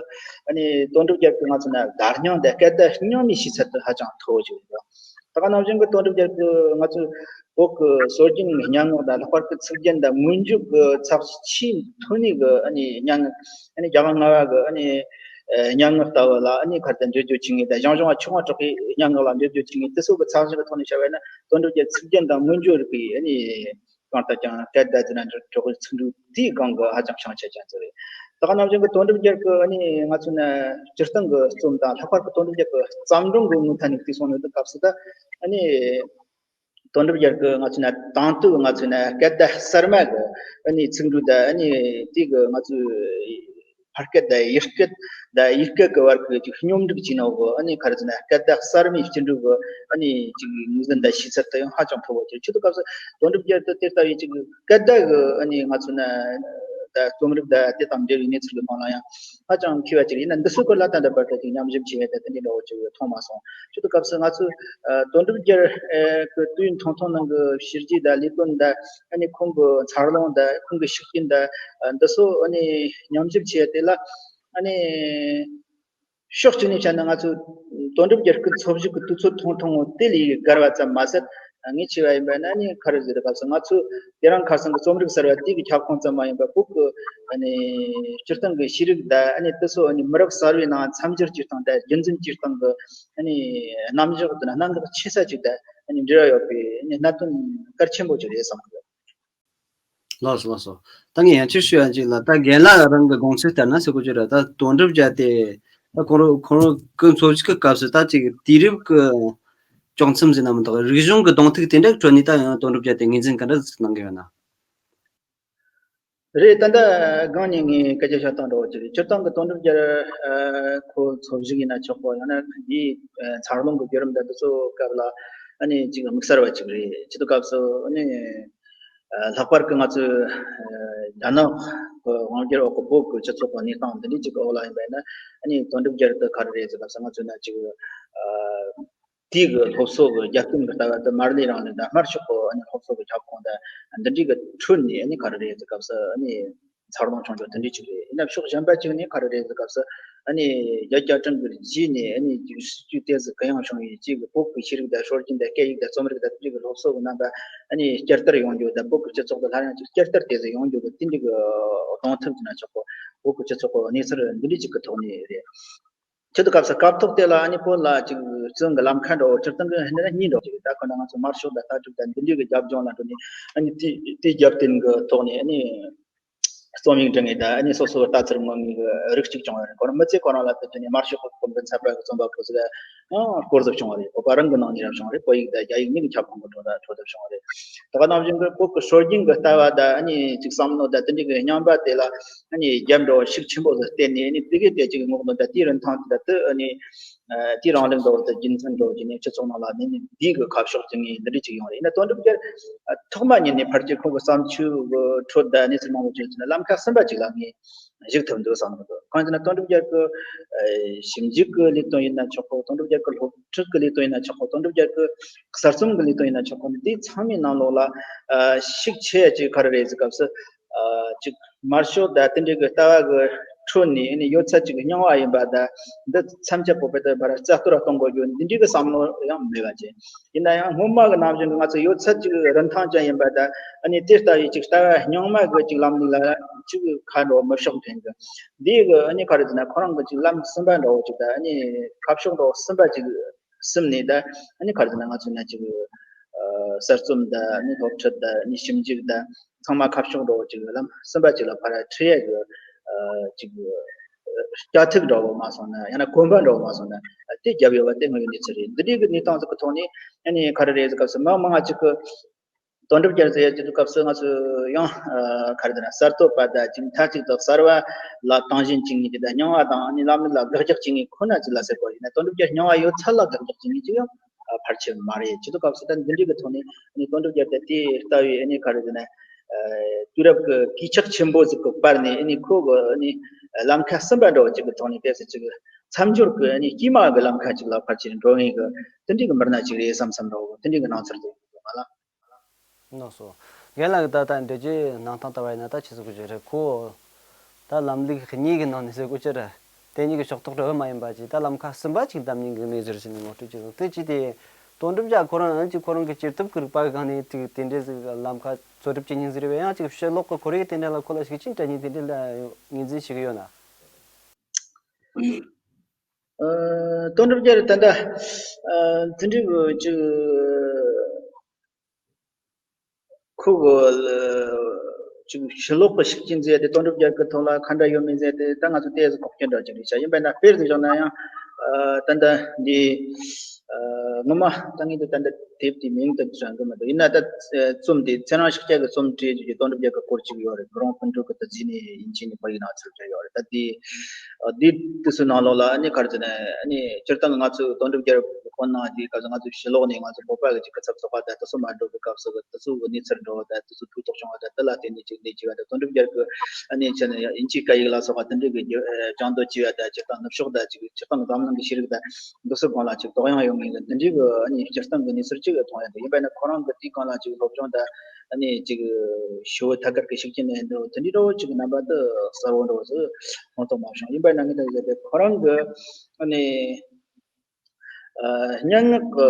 ཨ་ནི་དོན་གྲུབ་རྒྱལ་གྱི་ང་ཚོ་ན་བརྡ་རྙིང་དང་སྐད་བརྡ་རྙིང་མའི་ཤེས་ཚད་དེ་ཧ་ཅང་མཐོ་བོ་ཅིག་རེད། ད་ག་ནང་བཞིན་གྱི་དོན་གྲུབ་རྒྱལ་གྱི་ང་ཚོའི་བོད་ཀྱི་སྲོལ་རྒྱུན་སྙན་ངག་དང་། ལྷག་པར་དུ་ཚིག་རྒྱན་དང་མངོན་བརྗོད་ཀྱི་ཚགས་ཆེས་མཐོ་ནི་གི་ཨ་ནི་སྙན་ངག་ཨ་ནི་རྒྱལ་དབང་ལྔ་པ་གི་ཨ་ནི་ཨ་སྙན་ངག་ལྟ་བུ་ལ་ཨ་ནི་ག་རེ་ད་འགྲེལ་བརྗོད་བྱེད་མཁན་དང་། ཞང་ཞུང་བ་ཆོས་དབང་གྲགས་པའི་སྙན་ངག་ལ་འགྲེལ་བརྗོད་བྱེད་མཁན་དེ་ཚོ་གི་ཚགས་ཞིབ་ཀྱི་ཐོག་ནས་བཤད་པ་ཡིན་ན། དོན་གྲུབ་རྒྱལ་ཚིག་རྒྱན་དང་མངོན་བརྗོད་རིག་པའི་ཨ་ནི་གང་ལྟར་ཀྱང་སྐད་བརྡ་དེ་ན་འགྲོ་གི་ཚིག་འབྲུ་དེའི་སྒང་གི་ཧ་ཅང་བྱང་ཆ་ཅན་ཚོ་རེད། ད་ག་ནང་བཞིན་གྱི་དོན་གྲུབ་རྒྱལ་གྱི་ཨ་ནི་ང་ཚོ་ན་སྤྱིར་བཏང་གི་རྩོམ་དང་། ལྷག་པར་གྱི་དོན་གྲུབ་རྒྱལ་གྱི་བརྩམས་སྒྲུང་གི་ངོས་ཐད་ནས་བལྟས་སོང་ནས་དུས་སྐབས་སུ་ད་ཨ་ནི་དོན་གྲུབ་རྒྱལ་གྱི་ང་ཚོ་ན་དང་དུ་ང་ཚོ་ན་སྐད་བརྡ་གསར་མ་གི་ཨ་ནི་ཚིག་འབྲུ་དང་། ཨ་ནི་དེ་གི་ང་ཚོའི་ཕ་སྐད་དང་ཡུལ་སྐད་དང་ཡུལ་སྐད་ཀྱི་བར་གྱི་ཅིག་སྙོམས་སྒྲིག་བྱས་ནོ་གི་ཨ་ནི་ག་རེ་ཟེར་ན་སྐད་བརྡ་གསར་མའི་སྤྱི་འགྲོས་གི་ཨ་ནི་ཅིག་ངོས་འཛིན་དང་ཤེས་ཚད་དེ་ཡང་ཧ་ཅང་མཐོ་བོ་ཅིག་རེད། བྱེད་དུས་སྐབས་སུ་དོན་གྲུབ་རྒྱལ་དེ་དེ་ལྟ་བུའི་ཅིག་སྐད་བརྡ་གི་ཨ་ནི་ང་ཚོ་ན་ད་རྩོམ་རིག་དང་དེ་དང་འབྲེལ་བའི་གནས་ཚུལ་གྱི་སྒང་ལ་ཡང་ཧ་ཅང་མཁས་པ་ཅིག་རེད། ཡིན་ན་འདི་ཚོའི་སྐོར་ལ་ད་ལྟ་བར་དུ་ཅིག་ཉམས་ཞིབ་བྱས་ཡོད་དེ་དེ་འདྲའི་འདྲ་བོ་ཅིག་མཐོང་མ་སོང་། བྱེད་དུས་སྐབས་སུ་ང་ཚོས་ཨ་དོན་གྲུབ་རྒྱལ་ཨ་གི་དུས་ཡུན་ཐུང་ཐུང་ནང་གི་བྱས་རྗེས་དང་ལས་དོན་དང་། ཨ་ནི་ཁོང་གི་འཚར་ལོངས་དང་། ཁོང་གི་ཤུགས་རྐྱེན་དང་། ཨ་འདི་ཚོ་ཨ་ནི་ཉམས་ཞིབ་བྱས་དེ་ལ་ཨ་ནི་ཕྱོགས་གཅིག་ནས་བཤད་ན་ང་ཚོ་དོན་གྲུབ་རྒྱལ་གྱི་འཚོ་བཞུགས་ཀྱི་དུས་ཚོད་ཐུང་ཐུང་བོ་དེ་ལས་བརྒལ་བ་ཙམ་མ་ཟད། ངས་བྱས་པ་ཡིན་པ་ན་ཨ་ནི་ག་རེ་ཟེར་སྐབས་སུ་ང་ཚོ་དེ་རིང་ཁ་སང་གི་རྩོམ་རིག་གསར་བ་དེ་གི་ཁྱབ་ཁོངས་ཙམ་མ་ཡིན་པར་བོད་ཀྱི་ཨ་ནི་སྤྱིར་བཏང་གི་ཤེས་རིག་དང་། ཨ་ནི་དེ་ཚོ་ཨ་ནི་མི་རབས་གསར་བའི་ནང་མཚམས་སྦྱོར་བྱེད་སྟངས་དང་རྒྱུན་འཛིན་བྱེད་སྟངས་ཀྱི་ཨ་ནི་རྣམ་གཞག་དེ་ན་གནད་འགག་ཆེ་ས་ཅིག་དང་ཨ་ནི་འབྲེལ་བ་ཡོད་པའི་ཨ་ནི་གནད་དོན་གལ་ཆེན་པོ་ཅིག་རེད་བསམ་གི། ལགས་སོ། ལགས་སོ། ད་ངས་ཡང་ཅིག་ཞུ་ཡ་ཅིག་ལ། ད་རྒན་ལགས་རང་གི་དགོངས་ཚུལ་ལྟར་ན་ཟེར་གོ་ཅི་རེད། ད་དོན་གྲུབ་རྒྱལ་དེ་ད་ཁོང་རང་ཁོང་རང་གི་འཚོ་བཞུགས་ཀྱི་སྐབས་སུ་ད་ཅིག་དུས་རབས་ཀྱི་དཀྱོག་མཚམས་ཟེར་ན་མི་འདུག་རིག་གཞུང་གི་གདོང་ཐུག་དེ་འདྲ་ཁྲོད་ནས་ད་ཡང་དོན་གྲུབ་རྒྱལ་དེ་ངོས་འཛིན་ག་འདྲ་ཟིག་གནང་གི་ཡོད་ན། རེད། ད་ལྟ་སྒང་ནས་ངས་སྐད་ཆ་བཤད་སྟངས་འདྲ་བོ་ཅིག་རེད། སྤྱིར་བཏང་གི་དོན་གྲུབ་རྒྱལ་ཁོ་འཚོ་བཞུགས་ཡིན་ན་ཆོག་གོ། ཡང་ན་འདིའི་འཚར་ལོངས་ཀྱི་བརྒྱུད་རིམ་འདི་དུས་ཚོད་སྐབས་ལ་ཨ་ནི་ཅིག་དམིགས་བསལ་བ་ཅིག་རེད། སྤྱི་ཚོགས་སྐབས་སུ་ཨ་ནི་ལྷག་པར་གྱི་ང་ཚོའི་རྒྱ་ནག་གི་དབང་སྒྱུར་འོག་གི་བོད་ཀྱི་སྤྱི་ཚོགས་ཀྱི་གནས་སྟངས་འདི་འདྲའི་ཅིག་གི་འོག་ལ་ཡིན་པ་ཡིན་ན། ཨ་ནི་དོན་གྲུབ་རྒྱལ་དུ་ག་རེ་རེད་ཟེར་སྐབས་སུ་ང་ཚོས་ན་ཅིག་དེའི་གི་སློབ་གསོ་གི་རྒྱབ་རྟེན་གྱི་ལྟ་བ་དེ་མར་ལེ་རིང་ལུགས་དང་སྔར་ཕྱོགས་ཀྱི་ཨ་ནི་སློབ་གསོ་གི་ཁྱབ་ཁོངས་དང་འདི་འདྲའི་གི་ཁྲོད་ནས་ཨ་ནི་ག་རེ་རེད་ཟེར་སྐབས་སུ་ཨ་ནི་འཚར་ལོངས་བྱུང་རྒྱུ་དེ་འདྲའི་ཅིག་རེད། ཡིན་ན་ཕྱོགས་གཞན་པ་ཅིག་ནས་ག་རེ་རེད་ཟེར་སྐབས་སུ་ཨ་ནི་རྒྱ་བསྐྱར་སྐྲུན་གྱི་རྗེས་ནས་ཨ་ནི་སྲིད་ཇུས་དེ་ཚོ་གུ་ཡངས་བྱུང་བའི་རྗེས་ཀྱི་བོད་ཀྱི་ཤེས་རིག་དང་སྲོལ་རྒྱུན་དང་སྐད་ཡིག་དང་རྩོམ་རིག་དང་དེ་འདྲའི་གི་སློབ་གསོ་གི་རྣམ་པ་ཨ་ནི་བསྐྱར་དར་ཡོང་རྒྱུ་དང་། བོད་ཀྱི་སྤྱི་ཚོགས་དེ་སླར་ཡང་ཅིག་བསྐྱར་དར་དེ་ཚོ་ཡོང་རྒྱུ་གི་དེ་འདྲའི་གི་གདོང་ཐུག་ཅིག་ན་ཆོག་གོ། བོད་ཀྱི་སྤྱི་ཚོགས་ཀྱི་གནས་ཚུལ་འདི་འདྲའི་ཅིག་གི་ཐོག་ནས་རེད། ཁྱེད་དུ་སྐབས་སུ་སྐབས་ཐོག་དེ་ལ་ཨ་ནི་བོད་ལ་ཅིག་བཙོན་གྱི་ལམ་ཁ་འདྲ་བོ་སྤྱིར་བཏང་གི་ཧེ་ན་གཉིས་འདྲ་བོ་ཅིག་རེད། ད་ག་ན་ང་ཚོ་དམར་ཤོག་དང་ལྟ་གྲུབ་དང་འདི་འདྲའི་གི་རྒྱབ་ལྗོངས་ལ་འགྲོ་ནས་ཨ་ནི་དེ་དེའི་རྒྱབ་རྟེན་གྱི་ཐོག་ནས་ཨ་ནི་རྩོམ་ཡིག་འབྲི་མཁན་དང་ཨ་ནི་སོ་སོའི་ལྟ་ཚུལ་ངོམ་མཁན་གྱི་རིགས་གཅིག་བྱུང་བ་རེད། ཁོ་རང་མི་ཚེ་ཁོ་རང་ལ་ཕེབས་དུས་ནས་དམར་ཤོག་གི་གོམ་པའི་ཚབ་པ་གི་རྩོམ་པ་པོ་ཟིག་ཡང་སྐོར་ཟིག་བྱུང་བ་རེད། བོད་པ་རང་གི་ནང་ནས་ར་བྱུང་བ་རེད། བོད་ཡིག་དང་རྒྱ་ཡིག་གཉིས་ཀྱི་ཁྱབ་ཁོངས་ཀྱི་འགྲོ་ད་འགྲོ་ཐབས་བྱུང་བ་རེད། ད་ག་ནང་བཞིན་གྱི་བོད་ཀྱི་སྲོལ་རྒྱུན་གྱི་ལྟ་བ་དང་ཨ་ནི་ཅིག་བསམ་བློ་དང་དེ་འདྲའི་གི་རྙིང་པ་དེ་ལ་ཨ་ནི་རྒྱབ་འགྲོ་ཤུགས་ཆེན་པོ་ཟིག་བསྟན་ནས། ཨ་ནི་དེ་གའི་དེ་ཅིག་ངོ་གནོང་དང་དེའི་རིན་ཐང་དེ་དང་དེ་ཨ་ནི་ཨ་དེའི་རིང་ལུགས་འགྲོ་དེ་རྒྱུ་མཚན་འགྲོ་བྱས་ནས་སྤྱི་ཚོགས་ནང་ལ་ནི་འདིའི་གི་ཁ་ཕྱོགས་ཀྱི་ངོས་འདི་འདྲ་ཅིག་ཡོང་རེད། ཡིན་ན་དོན་གྲུབ་རྒྱལ་ཐོག་མ་ཉིད་ནས་ཕལ་ཆེར་ཁོང་གི་བརྩམས་ཆོས་གི་ཁྲོད་དུ་གནས་ཚུལ་མང་པོ་བྱུང་ཚུལ་ནི་ལམ་ཁ་གསུམ་པ་ཅིག་ལ་ངས་གཞིགས་ཐུབ་འདུག་བསམ་གི་འདུག་གང་ཡིན་ཟེར་ན་དོན་གྲུབ་རྒྱལ་གི་ཞིབ་འཇུག་གི་ལས་དོན་ཡིན་ན་ཆོག་གོ། དོན་གྲུབ་རྒྱལ་གི་སློབ་ཁྲིད་ཀྱི་ལས་དོན་ཡིན་ན་ཆོག་གོ། དོན་གྲུབ་རྒྱལ་གི་གསར་རྩོམ་གྱི་ལས་དོན་ཡིན་ན་ཆོག་གོ། འདི་ཚང་མའི་ནང་ལོགས་ལ་ཤུགས་ཆེ་ཡ་ཅིག་ག་རེ་རེད་ཟེར་སྐབས་སུ། ཅིག་དམར་ཤོག་དང་དེ་འདྲའི་གི་ལྟ་བ་གི་ཁྲོད་ནས་ཨ་ནི་ཡོད་ཚད་ཅིག་རྙིང་བ་ཡིན་པ་དང་། འདི་མཚམས་ཆད་པོ་བེད་དུ་བར་རྩ་གཏོར་གཏོང་དགོས་རྒྱུ་འདི་འདྲའི་གི་བསམ་བློ་ཡང་མེད་པ་ཅིག་ཡིན་ན་ཡང་སྔོན་མ་གི་ནང་བཞིན་གི་ང་ཚོ་ཡོད་ཚད་ཅིག་རིན་ཐང་ཅན་ཡིན་པ་དང་། ཨ་ནི་དེ་ལྟ་བུའི་ཅིག་ལྟ་བ་རྙིང་མ་གི་ཅིག་ལམ་ལུགས་ལ་ཅིག་ཁ་འགྲོ་མི་ཕྱོགས་འཐེན་གི། འདི་གི་ཨ་ནི་ག་རེ་ཟེར་ན་ཁོ་རང་གི་ཅིག་ལམ་གསུམ་པ་འདྲ་བོ་ཅིག་དང་། ཨ་ནི་ཁ་ཕྱོགས་འདྲ་བོ་གསུམ་པ་ཅིག་གསུམ་ནས་ད་ཨ་ནི་ག་རེ་ཟེར་ན་ང་ཚོ་ན་ཅིག་གསར་རྩོམ་དང་ཨ་ནི་སློབ་ཁྲིད་དང་ཨ་ནི་ཞིབ་འཇུག་དང་། ཚང་མ་ཁ་ཕྱོགས་འདྲ་བོ་ཅིག་ལམ་གསུམ་པ་ཅིག་ལ་ཕར་ཁྲིད་ཡས་ཀྱི་ཅིག་སྐྱ་ཐིག་འདྲ་བོ་མ་སོང་ན། ཡང་ན་གོམ་པ་འདྲ་བོ་མ་སོང་ན་དེ་བརྒྱབ་ཡོད་པ་དེ་དངོས་ཡོད་གནས་ཚུལ་རེད། འདི་འདྲའི་གི་གནས་སྟངས་ཟིག་གི་ཐོག་ནས་ཨ་ནི་ག་རེ་རེད་ཟེར་སྐབས་སུ་མི་མང་ང་ཅིག་གི་དོན་གྲུབ་རྒྱལ་ཟེར་ཡ་དེ་དུས་སྐབས་སུ་ང་ཚོས་ཡང་ག་རེ་ཟེར་ན་གསར་གཏོད་པ་དང་ཅིག་མཐའ་གཅིག་ཏུ་གསར་བ་ལ་དང་ཞེན་བྱེད་མཁན་དེ་དང་། རྙིང་བ་དང་ཨ་ནི་ལམ་ལུགས་ལ་དགག་རྒྱག་བྱེད་མཁན་ཁོ་ན་ཅིག་ལ་ཟེར་དགོས་ཡིན་ན། དོན་གྲུབ་རྒྱལ་རྙིང་བ་ཡོད་ཚད་ལ་དགག་རྒྱག་བྱེད་མཁན་ཅིག་ཡང་ཕལ་ཆེར་མ་རེད། སྤྱི་ཚོགས་སྐབས་སུ་ད་འདི་འདྲའི་གི་ཐོག་ནས་ཨ་ནི་དོན་གྲུབ་རྒྱལ་དེ་དེ་ལྟ་བུའི་ཨ་ནི་ག་རེ་ཟེར་ན། དུས་རབས་ཀྱི་གུས་ཕྱག་ཆེན་པོ་ཟིག་གི་བར་ནས་ཨ་ནི་ཁོ་གི་ཨ་ནི་ལམ་ཁ་གསུམ་པ་འདྲ་བོ་ཅིག་གི་ཐོག་ནས་དེ་ཚོ་ཅིག་མཚམས་སྦྱོར་གྱི་ཨ་ནི་དཀྱུས་མ་གི་ལམ་ཁ་ཅིག་ལ་ཕལ་ཆེར་འགྲོ་ངེས་གི་དེ་འདྲའི་གི་མི་སྣ་ཅིག་རེད་བསམ་བསམ་འདྲ་བོ་དེ་འདྲའི་གི་སྣང་ཚུལ་ཟིག་ཡོད་མ་ལ། ལགས་སོ། རྒན་ལགས་ཀྱིས་ད་ལྟ་འགྲེལ་བརྗོད་གནང་སྟངས་ལྟ་བ་ཡིན་ན་ད་ཆི་ཟིག་གི་རེད། ཁོ་ད་ལམ་ལུགས་གཉིས་ཀྱི་ནང་ནས་ཟེར་དགོས་ཀྱི་རེད། དེ་གཉིས་ཀྱི་ཕྱོགས་གཏོགས་རེད་མ་ཡིན་པ་ཅིག་ད་ལམ་ཁ་གསུམ་པ་ཅིག་བདམས་མཁན་གྱི་གནས་ཚུལ་ཞིག་ནས་ངོ་སྤྲོད་ཅིག་སོང་། དེ་ཅི་སྟེ་དོན་གྲུབ་རྒྱལ་ཁོ་རང་ཨ་ཅིག་ཁོ་རང་གི་སྐྱེས་སྟོབས་ཀྱི་རིག་པ་གི་སྒང་ནས་ཅིག་དེ་འདྲའི་ཟིག་ལམ་ཁ་གཙོ་སྒྲུབ་བྱེད་མཁན་ཟིག་རེད་པས། ཡང་ཅིག་ཕྱི་ལོགས་ཀྱི་ཁོར་ཡུག་དེ་འདྲ་ལ་ཁོ་ལ་ཤུགས་རྐྱེན་སྤྲད་མཁན་དེ་འདྲ་ལ་ངོས་འཛིན་བྱེད་ཀྱི་ཡོད་ན། ཨ། དོན་གྲུབ་རྒྱལ་ད་ལྟ་ཨ་དེ་འདྲའི་གི་ཅིག་ཁོ་གི་ཅིག་ཕྱི་ལོགས་ཀྱི་ཤུགས་རྐྱེན་ཟེར་ཏེ་དོན་གྲུབ་རྒྱལ་གྱི་ཐོག་ལ་ག་འདྲ་ཡོད་མེད་ཟེར་ཏེ་ད་ང་ཚོ་ཏོག་ཙམ་ཁོག་རྐྱེན་འདྲ་ཅིག་རེད་ཤག་ཡིན་པས་ན་དཔེར་ཟིག་བཞག་ན་ཡང་ཨ་ད་ལྟ་འདི་ཨ་ངོ་མ་ད་ངས་འདི་ད་ལྟ་དེབ་དེའི་མིང་དེ་དྲན་གི་མི་འདུག་ཡིན་ན་ད་རྩོམ་དེ་ཚེ་རིང་ཤཱཀྱ་གི་རྩོམ་བྲིས་རྒྱུ་གི་དོན་གྲུབ་རྒྱལ་གྱི་སྐོར་ཅིག་ཡོད་རེད། བུ་རོང་སྤུན་གྲོགས་ཀྱི་བདུད་རྩི་ནས་དབྱིན་ཇི་ནས་བོད་ཡིག་ནང་ཚུར་བསྒྱུར་ཡོད་རེད། ད་དེ་ཨ་དེ་དུས་སུ་ནང་ལོགས་ལ་ཨ་ནི་ག་རེ་ཟེར་ན་ཨ་ནི་སྤྱིར་བཏང་གི་ང་ཚོའི་དོན་གྲུབ་རྒྱལ་གྱི་དཔོན་གནང་དེའི་སྐབས་སུ་ང་ཚོའི་ཕྱི་ལོགས་ནས་ང་ཚོ་བོད་པ་གི་ཅིག་སྐུ་ཚབ་ཚོགས་པ་དང་དེ་ཚོ་མ་འགྲོ་གི་སྐབས་སུ་གི་དེ་ཚོ་གི་གནས་ཚུལ་འགྲོ་བ་དང་དེ་ཚོ་ཐུགས་དོགས་བྱུང་བ་དང་དེ་ལ་བརྟེན་ནས་ཅིག་ལས་བྱས་པ་དང་། དོན་གྲུབ་རྒྱལ་གྱི་ཨ་ནི་ཆ་ནས་དབྱིན་ཇིའི་སྐད་ཡིག་ལ་སོགས་པ་དེ་འདྲའི་གི་སྦྱང་དོ་བྱས་པ་དང་། སྤྱིར་བཏང་ནུབ་ཕྱོགས་དང་ཅིག་སྤྱིར་བཏང་གི་འཛམ་གླིང་གི་ཤེས་རིག་དང་འདི་ཚོའི་སྒང་ལ་ཅིག་དོགས་ཡངས་ཡོད་མཁན་གི་དེ་འདྲའི་གི་ཨ་ནི་སྤྱིར་བཏང་གི་གནས་ཚུལ་ཅིག་མཐོང་ཡ་འདུག་ཡིན་པས་ན་ཁོ་རང་གི་དེའི་སྒང་ལ་ཅིག་སློབ་སྦྱོང་དང་ཨ་ནི་ཅིག་ཞི་བའི་ཐད་ཀར་གྱི་ཤུགས་རྐྱེན་ནས་འདུག་དེ་འདྲའི་འདྲ་བོ་ཅིག་གི་རྣམ་པ་དེ་གསལ་བོ་འདྲ་བོ་ཟིག་མཐོང་ཐུབ་མ་བྱུང་། ཡིན་པས་ན་ངས་ད་ཟེར་ཏེ་ཁོ་རང་གི་ཨ་ནི་ཨ་སྙན་ངག་གི་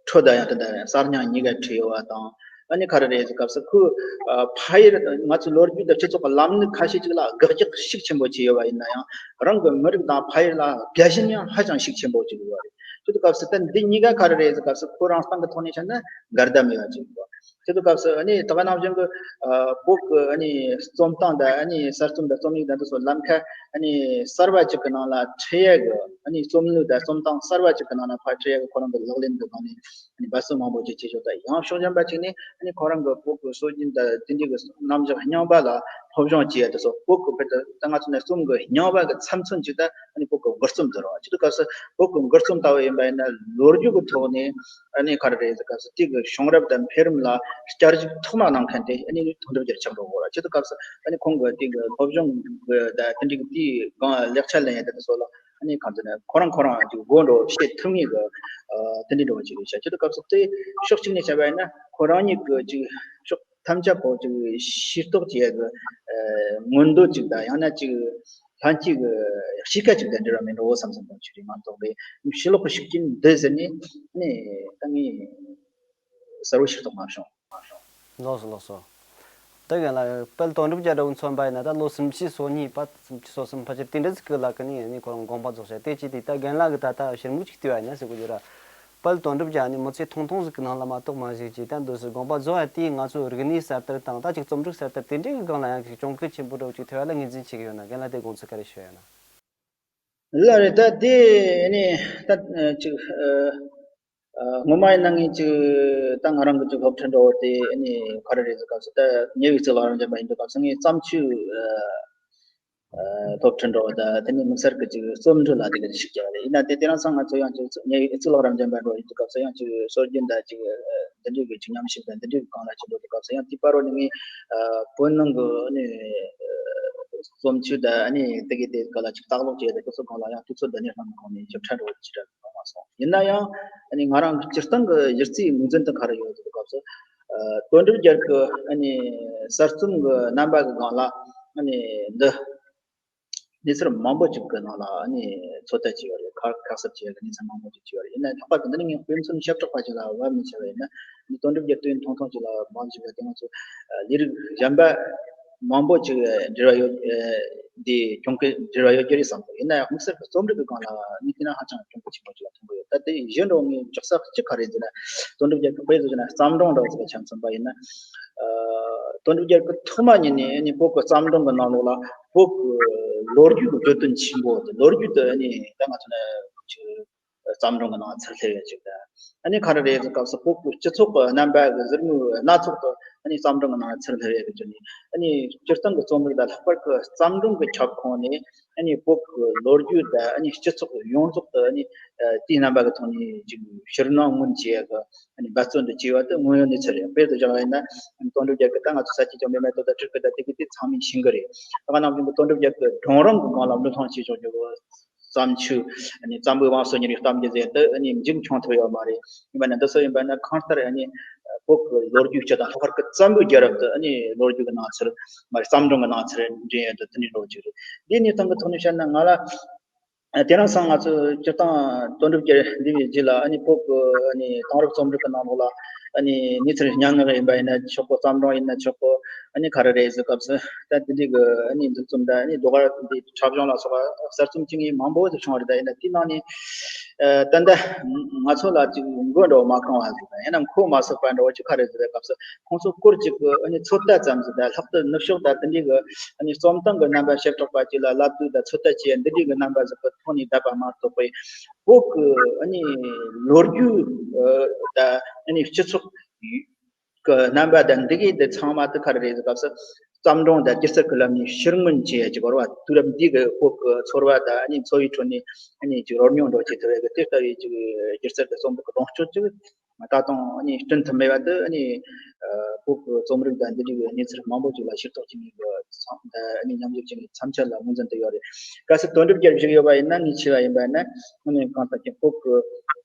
ཁྲོད་ད་ཡང་དེ་འདྲ་གསར་རྙིང་གཉིས་ཀ་བྲིས་ཡོད་པ་དང་། ཨ་ནི་ག་རེ་རེད་ཟེར་སྐབས་སུ་ཁོས་ཨ་ཕ་ཡུལ་ང་ཚོའི་ལོ་རྒྱུས་དང་སྤྱི་ཚོགས་ཀྱི་ལམ་ལུགས་ཁ་ཤས་ཅིག་ལ་དགག་རྒྱག་ཤུགས་ཆེན་པོ་བྱས་ཡོད་པ་ཡིན་ན་ཡང་། རང་གི་མི་རིགས་དང་ཕ་ཡུལ་ལ་དགའ་ཞེན་ཡང་ཧ་ཅང་ཤུགས་ཆེན་པོ་ཅིག་ཡོད་རེད། དེ་དུས་སྐབས་སུ་ད་འདི་གཉིས་ཀ་ག་རེ་རེད་ཟེར་སྐབས་སུ་ཁོ་རང་སྟེང་གི་ཐོག་ནས་བཤད་ན་འགལ་ཟླ་མེད་པ་ཅིག་ཡོད། དེ་དུས་སྐབས་སུ་ཨ་ནི་ད་ག་ནང་བཞིན་གྱི་ཨ་བོད་ཀྱི་ཨ་ནི་རྩོམ་སྟངས་དང་ཨ་ནི་གསར་རྩོམ་དང་རྩོམ་ཡིག་དང་དེ་ཚོ་ལམ་ཁ་ཨ་ནི་གསར་བ་ཅིག་གི་ནང་ལ་ཁྲིད་ཡས་ཀྱི་ཨ་ནི་རྩོམ་ལུས་དང་རྩོམ་སྟངས་གསར་བ་ཅིག་གི་ནང་ལ་ཕར་ཁྲིད་ཡས་ཀྱི་ཁོ་རང་གི་ལག་ལེན་གྱི་སྒང་ནས་ཨ་ནི་འབད་བརྩོན་མང་པོ་ཅིག་བྱེད་ཆོག་ད་ཡང་ཕྱོགས་གཞན་པ་ཅིག་ནས་ཨ་ནི་ཁོ་རང་གི་བོད་ཀྱི་སྲོལ་རྒྱུན་དང་དེ་འདྲའི་གི་རྣམ་གཞག་རྙིང་པ་ལ་སློབ་སྦྱོང་བྱེད་ཡས་དེ་ཚོ་བོད་ཀྱི་བོད་དུ་ད་ང་ཚོ་ནས་རྩོམ་གྱི་རྙིང་པ་གི་ཚབ་མཚོན་ཅིག་ད་ཨ་ནི་བོད་ཀྱི་མགུར་རྩོམ་དུ་རུང་བ་ཅིག་དུས་སྐབས་སུ་བོད་ཀྱི་མགུར་རྩོམ་ལྟ་བུ་ཡིན་པ་ཡིན་ན་ལོ་རྒྱུས་ཀྱི་ཐོག་ནས། ཨ་ནི་ག་རེ་རེད་ཟེར་སྐབས་སུ་དེ་གི་བྱུང་རབས་དང་འཕེལ་རིམ་ལ་བསྐྱར་ཞིབ་ཐོག་མ་གནང་མཁན་དེ་ཨ་ནི་དོན་གྲུབ་རྒྱལ་ཆགས་འགྲོ་གོ་ར་ཅི་ལྟར་སྐབས་སུ་ཨ་ནི་ཁོང་གི་དེ་གི་སློབ་སྦྱོང་གི་ད་དེ་འདྲའི་གི་དེའི་སྒང་ལེགས་ཆ་ལེན་ཡ་དེ་དེ་ཚོ་ལ་ཨ་ནི་གང་ཟེར་ན་ཁོ་རང་ཁོ་རང་ཅིག་དགོངས་འགྲོ་བྱེད་ཐུབ་ངེས་གི་ཨ་དེ་འདྲའི་འགྲོ་བ་ཅིག་རེད་ཤག་ཅི་ལྟར་སྐབས་སུ་དེ་ཕྱོགས་གཅིག་ནས་བཤད་པ་ཡིན་ན་ཁོ་རང་ཉིད་གི་ཅིག་ཕྱོགས་ཐམས་ཅད་པོ་ཅིག་ཤེས་རྟོགས་བྱེད་ཡ་གི་ཨ་མངོན་འདོད་ཅིག་དང་ཡང་ན་ཅིག་ལྷན་སྐྱེས་ཀྱི་གཤིས་ཀ་ཅིག་དང་འབྲེལ་བ་མེད་འགྲོ་བསམ་བསམ་དང་ཆུ་རིས་མ་གཏོགས་པའི་ཕྱི་ལོགས་ཀྱི་ཤུགས་རྐྱེན་འདི་ཟེར་ནས་ནི་ད་ངས་གསལ་བོ་ཤེས་རྟོགས་མ་བྱུང་། ལགས་སོ་ལགས་སོ། ད་རྒན་ལགས་དཔལ་དོན་གྲུབ་རྒྱལ་འདྲ་བོ་མཚོན་པ་ཡིན་ན་ད་ལོ་སུམ་ཅུ་སོ་གཉིས་པ་སུམ་ཅུ་སོ་གསུམ་ཕལ་ཆེར་དེ་འདྲ་ཟིག་གི་ལ་ཀ་ནས་ནི་ཁོ་རང་དགོངས་པ་རྫོགས་བྱས་དེ་ཅི་དེ་ད་རྒན་ལགས་ཀྱི་ད་ལྟ་ཞིབ་མོ་ཅིག་བལྟས་པ་ཡིན་ན་ཟེར་གོ་རྒྱུ་ར། དཔལ་དོན་གྲུབ་རྒྱལ་ནི་མི་ཚེ་ཐུང་ཐུང་ཟིག་གི་ནང་ལ་མ་གཏོགས་མ་བཞུགས་ཀྱི་ད་འདུག་སེ་དགོངས་པ་རྫོགས་ཡ་དེས་ང་ཚོའི་རིག་གནས་གསར་དར་དང་ད་ཅིག་རྩོམ་རིག་གསར་དར་དེ་འདྲའི་གི་སྒང་ལ་ཡང་གཅིག་གྱོང་གུད་ཆེན་པོ་འདྲ་བོ་ཅིག་ཐེབས་ཡ་ལ་ངོས་འཛིན་བྱེད་ཀྱི་ཡོད་ན་རྒན་ལགས་དེ་དགོངས་ཚུལ་ག་རེ་ཞུ་ཡ་ན། ལགས་རེད། ད་དེ་ནི་ད་ཅིག་ཨ་ངོ་མ་ཡིན་ན་ངས་ཅིག་ད་ང་རང་གི་ཅིག་སློབ་ཁྲིད་འདྲ་བོ་དེ་ནི་ག་རེ་རེད་ཟེར་སྐབས་སུ་ད་ཉེ་བའི་གཙུག་ལག་རབ་འབྱམས་པ་ཡིན་དུས་སྐབས་སུ་ངས་བརྩམས་ཆོས་ཨ་སློབ་ཁྲིད་འགྲོ་བ་དང་དེ་ནས་དམིགས་བསལ་གྱི་ཅིག་རྩོམ་འབྲི་ལ་དེ་ག་ཞིག་རྒྱག་རེད། ཡིན་ན་དེ་དེ་རིང་སང་ང་ཚོ་ཡང་ཅིག་ངའི་གཙུག་ལག་རབ་འབྱམས་པ་འགྲོ་ཡིན་དུས་སྐབས་སུ་ཡང་ཅིག་སྲོལ་རྒྱུན་དང་ཅིག་འདི་འདྲའི་གི་ཅིག་ཉམས་ཞིབ་དང་འདི་འདྲའི་གི་སྒང་ལ་ཅིག་འགྲོ་དུས་སྐབས་སུ་ཡང་དེ་བར་བ་ནས་ངས་བོད་ནང་གི་ནི་རྩོམ་ཆོས་དང་ནི་དེ་གའི་དེ་ག་ལ་ཅིག་ལྟ་ཀློག་བྱས་ཏེ་དེ་ཚོ་སྒང་ལ་ཡང་དུས་ཚོད་འདི་ནས་བསླངས་གོང་ནས་ཞིབ་ཕྲ་འགྲོ་ཅིག་རག་མ་སོང་། ཡིན་ན་ཡང་ནི་ང་རང་གི་སྤྱིར་བཏང་གི་གཞི་རྩའི་ངོས་འཛིན་དེ་ག་རེ་ཡོད་དུས་སྐབས་སུ། ཨ་དོན་གྲུབ་རྒྱལ་གྱི་ཨ་ནི་གསར་རྩོམ་གྱི་རྣམ་པ་གི་སྒང་ལ་ཨ་ནི་འདི་གནས་ཚུལ་མང་པོ་ཅིག་གི་ནང་ལ་ཨ་ནི་ཚོད་ལྟ་བྱས་ཡོད་རེད། ཁ་ཁ་གསབ་བྱས་ཡོད་རེད། གནས་ཚུལ་མང་པོ་ཅིག་བྱས་ཡོད་རེད། ཡིན་ན་ལྷག་པར་དུ་འདི་ནི་ངས་དཔེ་མཚོན་ཞིབ་ཕྲ་བ་ཅིག་ལ་བབ་ནས་བྱས་པ་ཡིན་ན་ཨ་ནི་དོན་གྲུབ་རྒྱལ་དུས་ཡུན་ཐུང་ཐུང་ཅིག་ལ་མང་ཆེ་བ་དེ་ང་ཚོ་ལས་རིགས་གཞན་པ་མང་པོ་ཅིག་འབྲེལ་བ་ཡོད་འདི་གྱོང་གུད་འབྲེལ་བ་ཡོད་རྒྱུ་རེད་བསམ་གི། ཡིན་ན་ཡང་དམིགས་བསལ་གྱི་རྩོམ་རིག་གི་སྒང་ལ་ནི་དེ་ན་ཧ་ཅང་གྱོང་གུད་ཆེན་པོ་ཅིག་ལ་མཐོང་གི་ཡོད། ད་དེ་གཞན་འགྲོ་ངས་ཅོག་ཙག་གཅིག་ག་རེ་ཟེར་ན་དོན་གྲུབ་རྒྱལ་གྱི་དཔེ་བཟོ་བྱས་ན་བརྩམས་སྒྲུང་འདྲ་བོ་ཅིག་ལ་ཆ་མཚོན་པ་ཡིན་ན། ཨ་དོན་གྲུབ་རྒྱལ་གྱི་ཐོག་མ་ཉིད་ནས་ནི་བོད་ཀྱི་བརྩམས་སྒྲུང་གི་ནང་ལོགས་ལ་བོད་ཀྱི་ལོ་རྒྱུས་ཀྱི་བརྗོད་དོན་ཆེན་པོ་དེ་ལོ་རྒྱུས་དེ་ནི་ད་ང་ཚོ་ནི་ཅིག་བརྩམས་སྒྲུང་གི་ནང་ཚུར་སླེབས་ཡོད་ཅིག་དང་། ཨ་ནི་ག་རེ་རེད་ཟེར་སྐབས་སུ་བོད་ཀྱི་སྤྱི་ཚོགས་ཀྱི་རྣམ་པ་གི་ཟུར་ངོས་སྣ་ཚོགས་སུ་ཨ་ནི་བརྩམས་སྒྲུང་གི་ནང་ཚུར་སླེབས་ཡོད་ཀྱི་ཅིག་ནི་ཨ་ནི་སྤྱིར་བཏང་གི་རྩོམ་རིག་དང་ལྷག་པར་གྱི་བརྩམས་སྒྲུང་གི་ཁྱབ་ཁོངས་ནས། ཨ་ནི་བོད་ཀྱི་ལོ་རྒྱུས་དང་ཨ་ནི་སྤྱི་ཚོགས་ཡོངས་རྫོགས་དུ་ཨ་ནི་ཨ་དེའི་རྣམ་པ་གི་ཐོག་ནས་ཅིག་ཕྱིར་སྣང་མངོན་བྱེད་ཡག་གི་ཨ་ནི་འབད་བརྩོན་དུ་བྱས་པ་དེ་དངོས་ཡོད་གནས་ཚུལ་རེད། དཔེར་དུ་བཞག་པ་ཡིན་ན་ཨ་ནི་དོན་གྲུབ་རྒྱལ་གྱི་ད་ང་ཚོ་ས་སྐྱེས་ཀྱང་མེད་མེད་དོ་ད་སྤྲུལ་སྐུ་ད་དེ་གི་དེ་ཚང་མས་ཤེས་གི་རེད། ད་ག་ནང་བཞིན་གྱི་དོན་གྲུབ་རྒྱལ་གྱི་སྒྲུང་རིང་གི་སྒང་ལ་མདུན་ལྷོང་བྱེད་ཆོག་རྒྱུ་བོ་བརྩམས་ཆོས་ཨ་ནི་བརྩམས་པའི་དབང་གསོ་གཉེར་བའི་གཏམ་རྒྱུད་ཟེར་དེ་ཨ་ནི་མཇུག་འཁྱོངས་ཐུབ་ཡོད་མ་རེད། ཡིན་པ་ན་འདི་ཚོ་ཡིན་པ་ན་གང་ལྟར་ཨ་ནི་བོད་ཀྱི་ལོ་རྒྱུས་སྤྱི་དང་ལྷག་པར་གྱི་བཙན་པོའི་རྒྱལ་རབས་དེ་ཨ་ནི་ལོ་རྒྱུས་ཀྱི་ནང་ཚུར་མ་རེད། བརྩམས་སྒྲུང་གི་ནང་ཚུར་འདྲེན་ཡོད་དེ་དེ་འདྲའི་འགྲོ་གི་ཅིག་རེད། འདིའི་གནས་སྟངས་ཀྱི་ཐོག་ནས་བཤད་ན་ང་ལ་ཨ་དེང་རབས་སང་ང་ཚོ་སྤྱིར་བཏང་དོན་གྲུབ་རྒྱལ་འདས་པའི་རྗེས་ལ་ཨ་ནི་བོད་ཀྱི་ཨ་ནི་དེང་རབས་རྩོམ་རིག་གི་ནང་ལོགས་ལ་ཨ་ནི་གནས་ཚུལ་སྙན་ངག་ཡིན་པ་ཡིན་ན་ཆོག་གོ། བརྩམས་སྒྲུང་ཡིན་ན་ཆོག་གོ། ཨ་ནི་ག་རེ་རེད་ཟེར་སྐབས་སུ་ད་དེ་འདྲའི་གི་ཨ་ནི་མཛུབ་རྩོམ་དང་ཨ་ནི་ཟློས་གར་འདི་འཁྲབ་གཞུང་ལ་སོགས་པ་གསར་རྩོམ་བྱེད་མཁན་མང་པོ་ཞིག་བྱུང་བ་རེད། ད་ཡིན་ན་དེའི་ནང་ནས་ཨ་ད་ལྟ་ང་ཚོ་ལ་ཅིག་མགོ་འདྲ་བོ་མ་འཁོར་བ་ཟིག་དང་ཡང་ན་མཁོ་མ་སོགས་པ་འདྲ་བོ་ཅིག་ག་རེ་ཟེར་བའི་སྐབས་སུ་ཁོང་ཚོ་སྐོར་ཅིག་གི་ཨ་ནི་ཚོད་ལྟ་ཙམ་ཟིག་དང་ལྷག་ཏུ་ནུབ་ཕྱོགས་དང་དེ་འདྲའི་གི་ཨ་ནི་རྩོམ་སྟངས་ཀྱི་རྣམ་པ་ཞིབ་ཕྲ་བ་ཅིག་ལ་ལབ་བསྡད་དང་ཚོད་ལྟ་བྱེད་ཡ་འདི་འདྲའི་གི་རྣམ་པ་ཟིག་གི་ཐོག་ནས་བསྡད་པ་མ་གཏོགས་པའི་བོད་ཀྱི་ཨ་ནི་ལོ་རྒྱུས་ཨ་དང་ཨ་ནི་སྤྱི་ཚོགས་གི་རྣམ་པ་དང་འདི་གའི་འདི་ཚང་མ་དེ་ག་རེ་རེད་ཟེར་སྐབས་སུ་བརྩམས་སྒྲུང་དང་སྒྱུ་རྩལ་གྱི་ལམ་ནས་ཕྱིར་མངོན་བྱེད་ཡ་ཅིག་བར་བ་དུས་རབས་འདི་གི་བོད་ཀྱི་ཚོར་བ་དང་ཨ་ནི་འཚོ་བའི་ཁྲོད་ནས་ཨ་ནི་ཅིག་རོལ་མྱོང་འགྲོ་བྱེད་ཐུབ་ཡ་གི་དེ་ལྟ་བུའི་ཅིག་སྒྱུ་རྩལ་གྱི་རྩོམ་རིག་གི་གདེང་སྤྱོད་ཅིག་ད་དུང་ཨ་ནི་བསྐྲུན་ཐུབ་མེད་པ་དེ་ཨ་ནི་བོད་ཀྱི་རྩོམ་རིག་དང་འདི་འདྲའི་གནས་ཚུལ་མང་པོ་ཅིག་ལ་ཤེས་རྟོགས་བྱེད་མཁན་གྱི་ཚང་ཨ་ནི་ཉམས་ཞིབ་བྱེད་མཁན་ཚང་མ་ལ་ངོས་འཛིན་དུ་ཡོད་རེད། གལ་སྲིད་དོན་གྲུབ་རྒྱལ་བཞུགས་ཡོད་པ་ཡིན་ན་ངས་ཆེ་བ་ཡིན་པ་ཡིན་ན་ཨ་ནི་གང་ལྟར་ཀྱང་བོད་ཀྱི་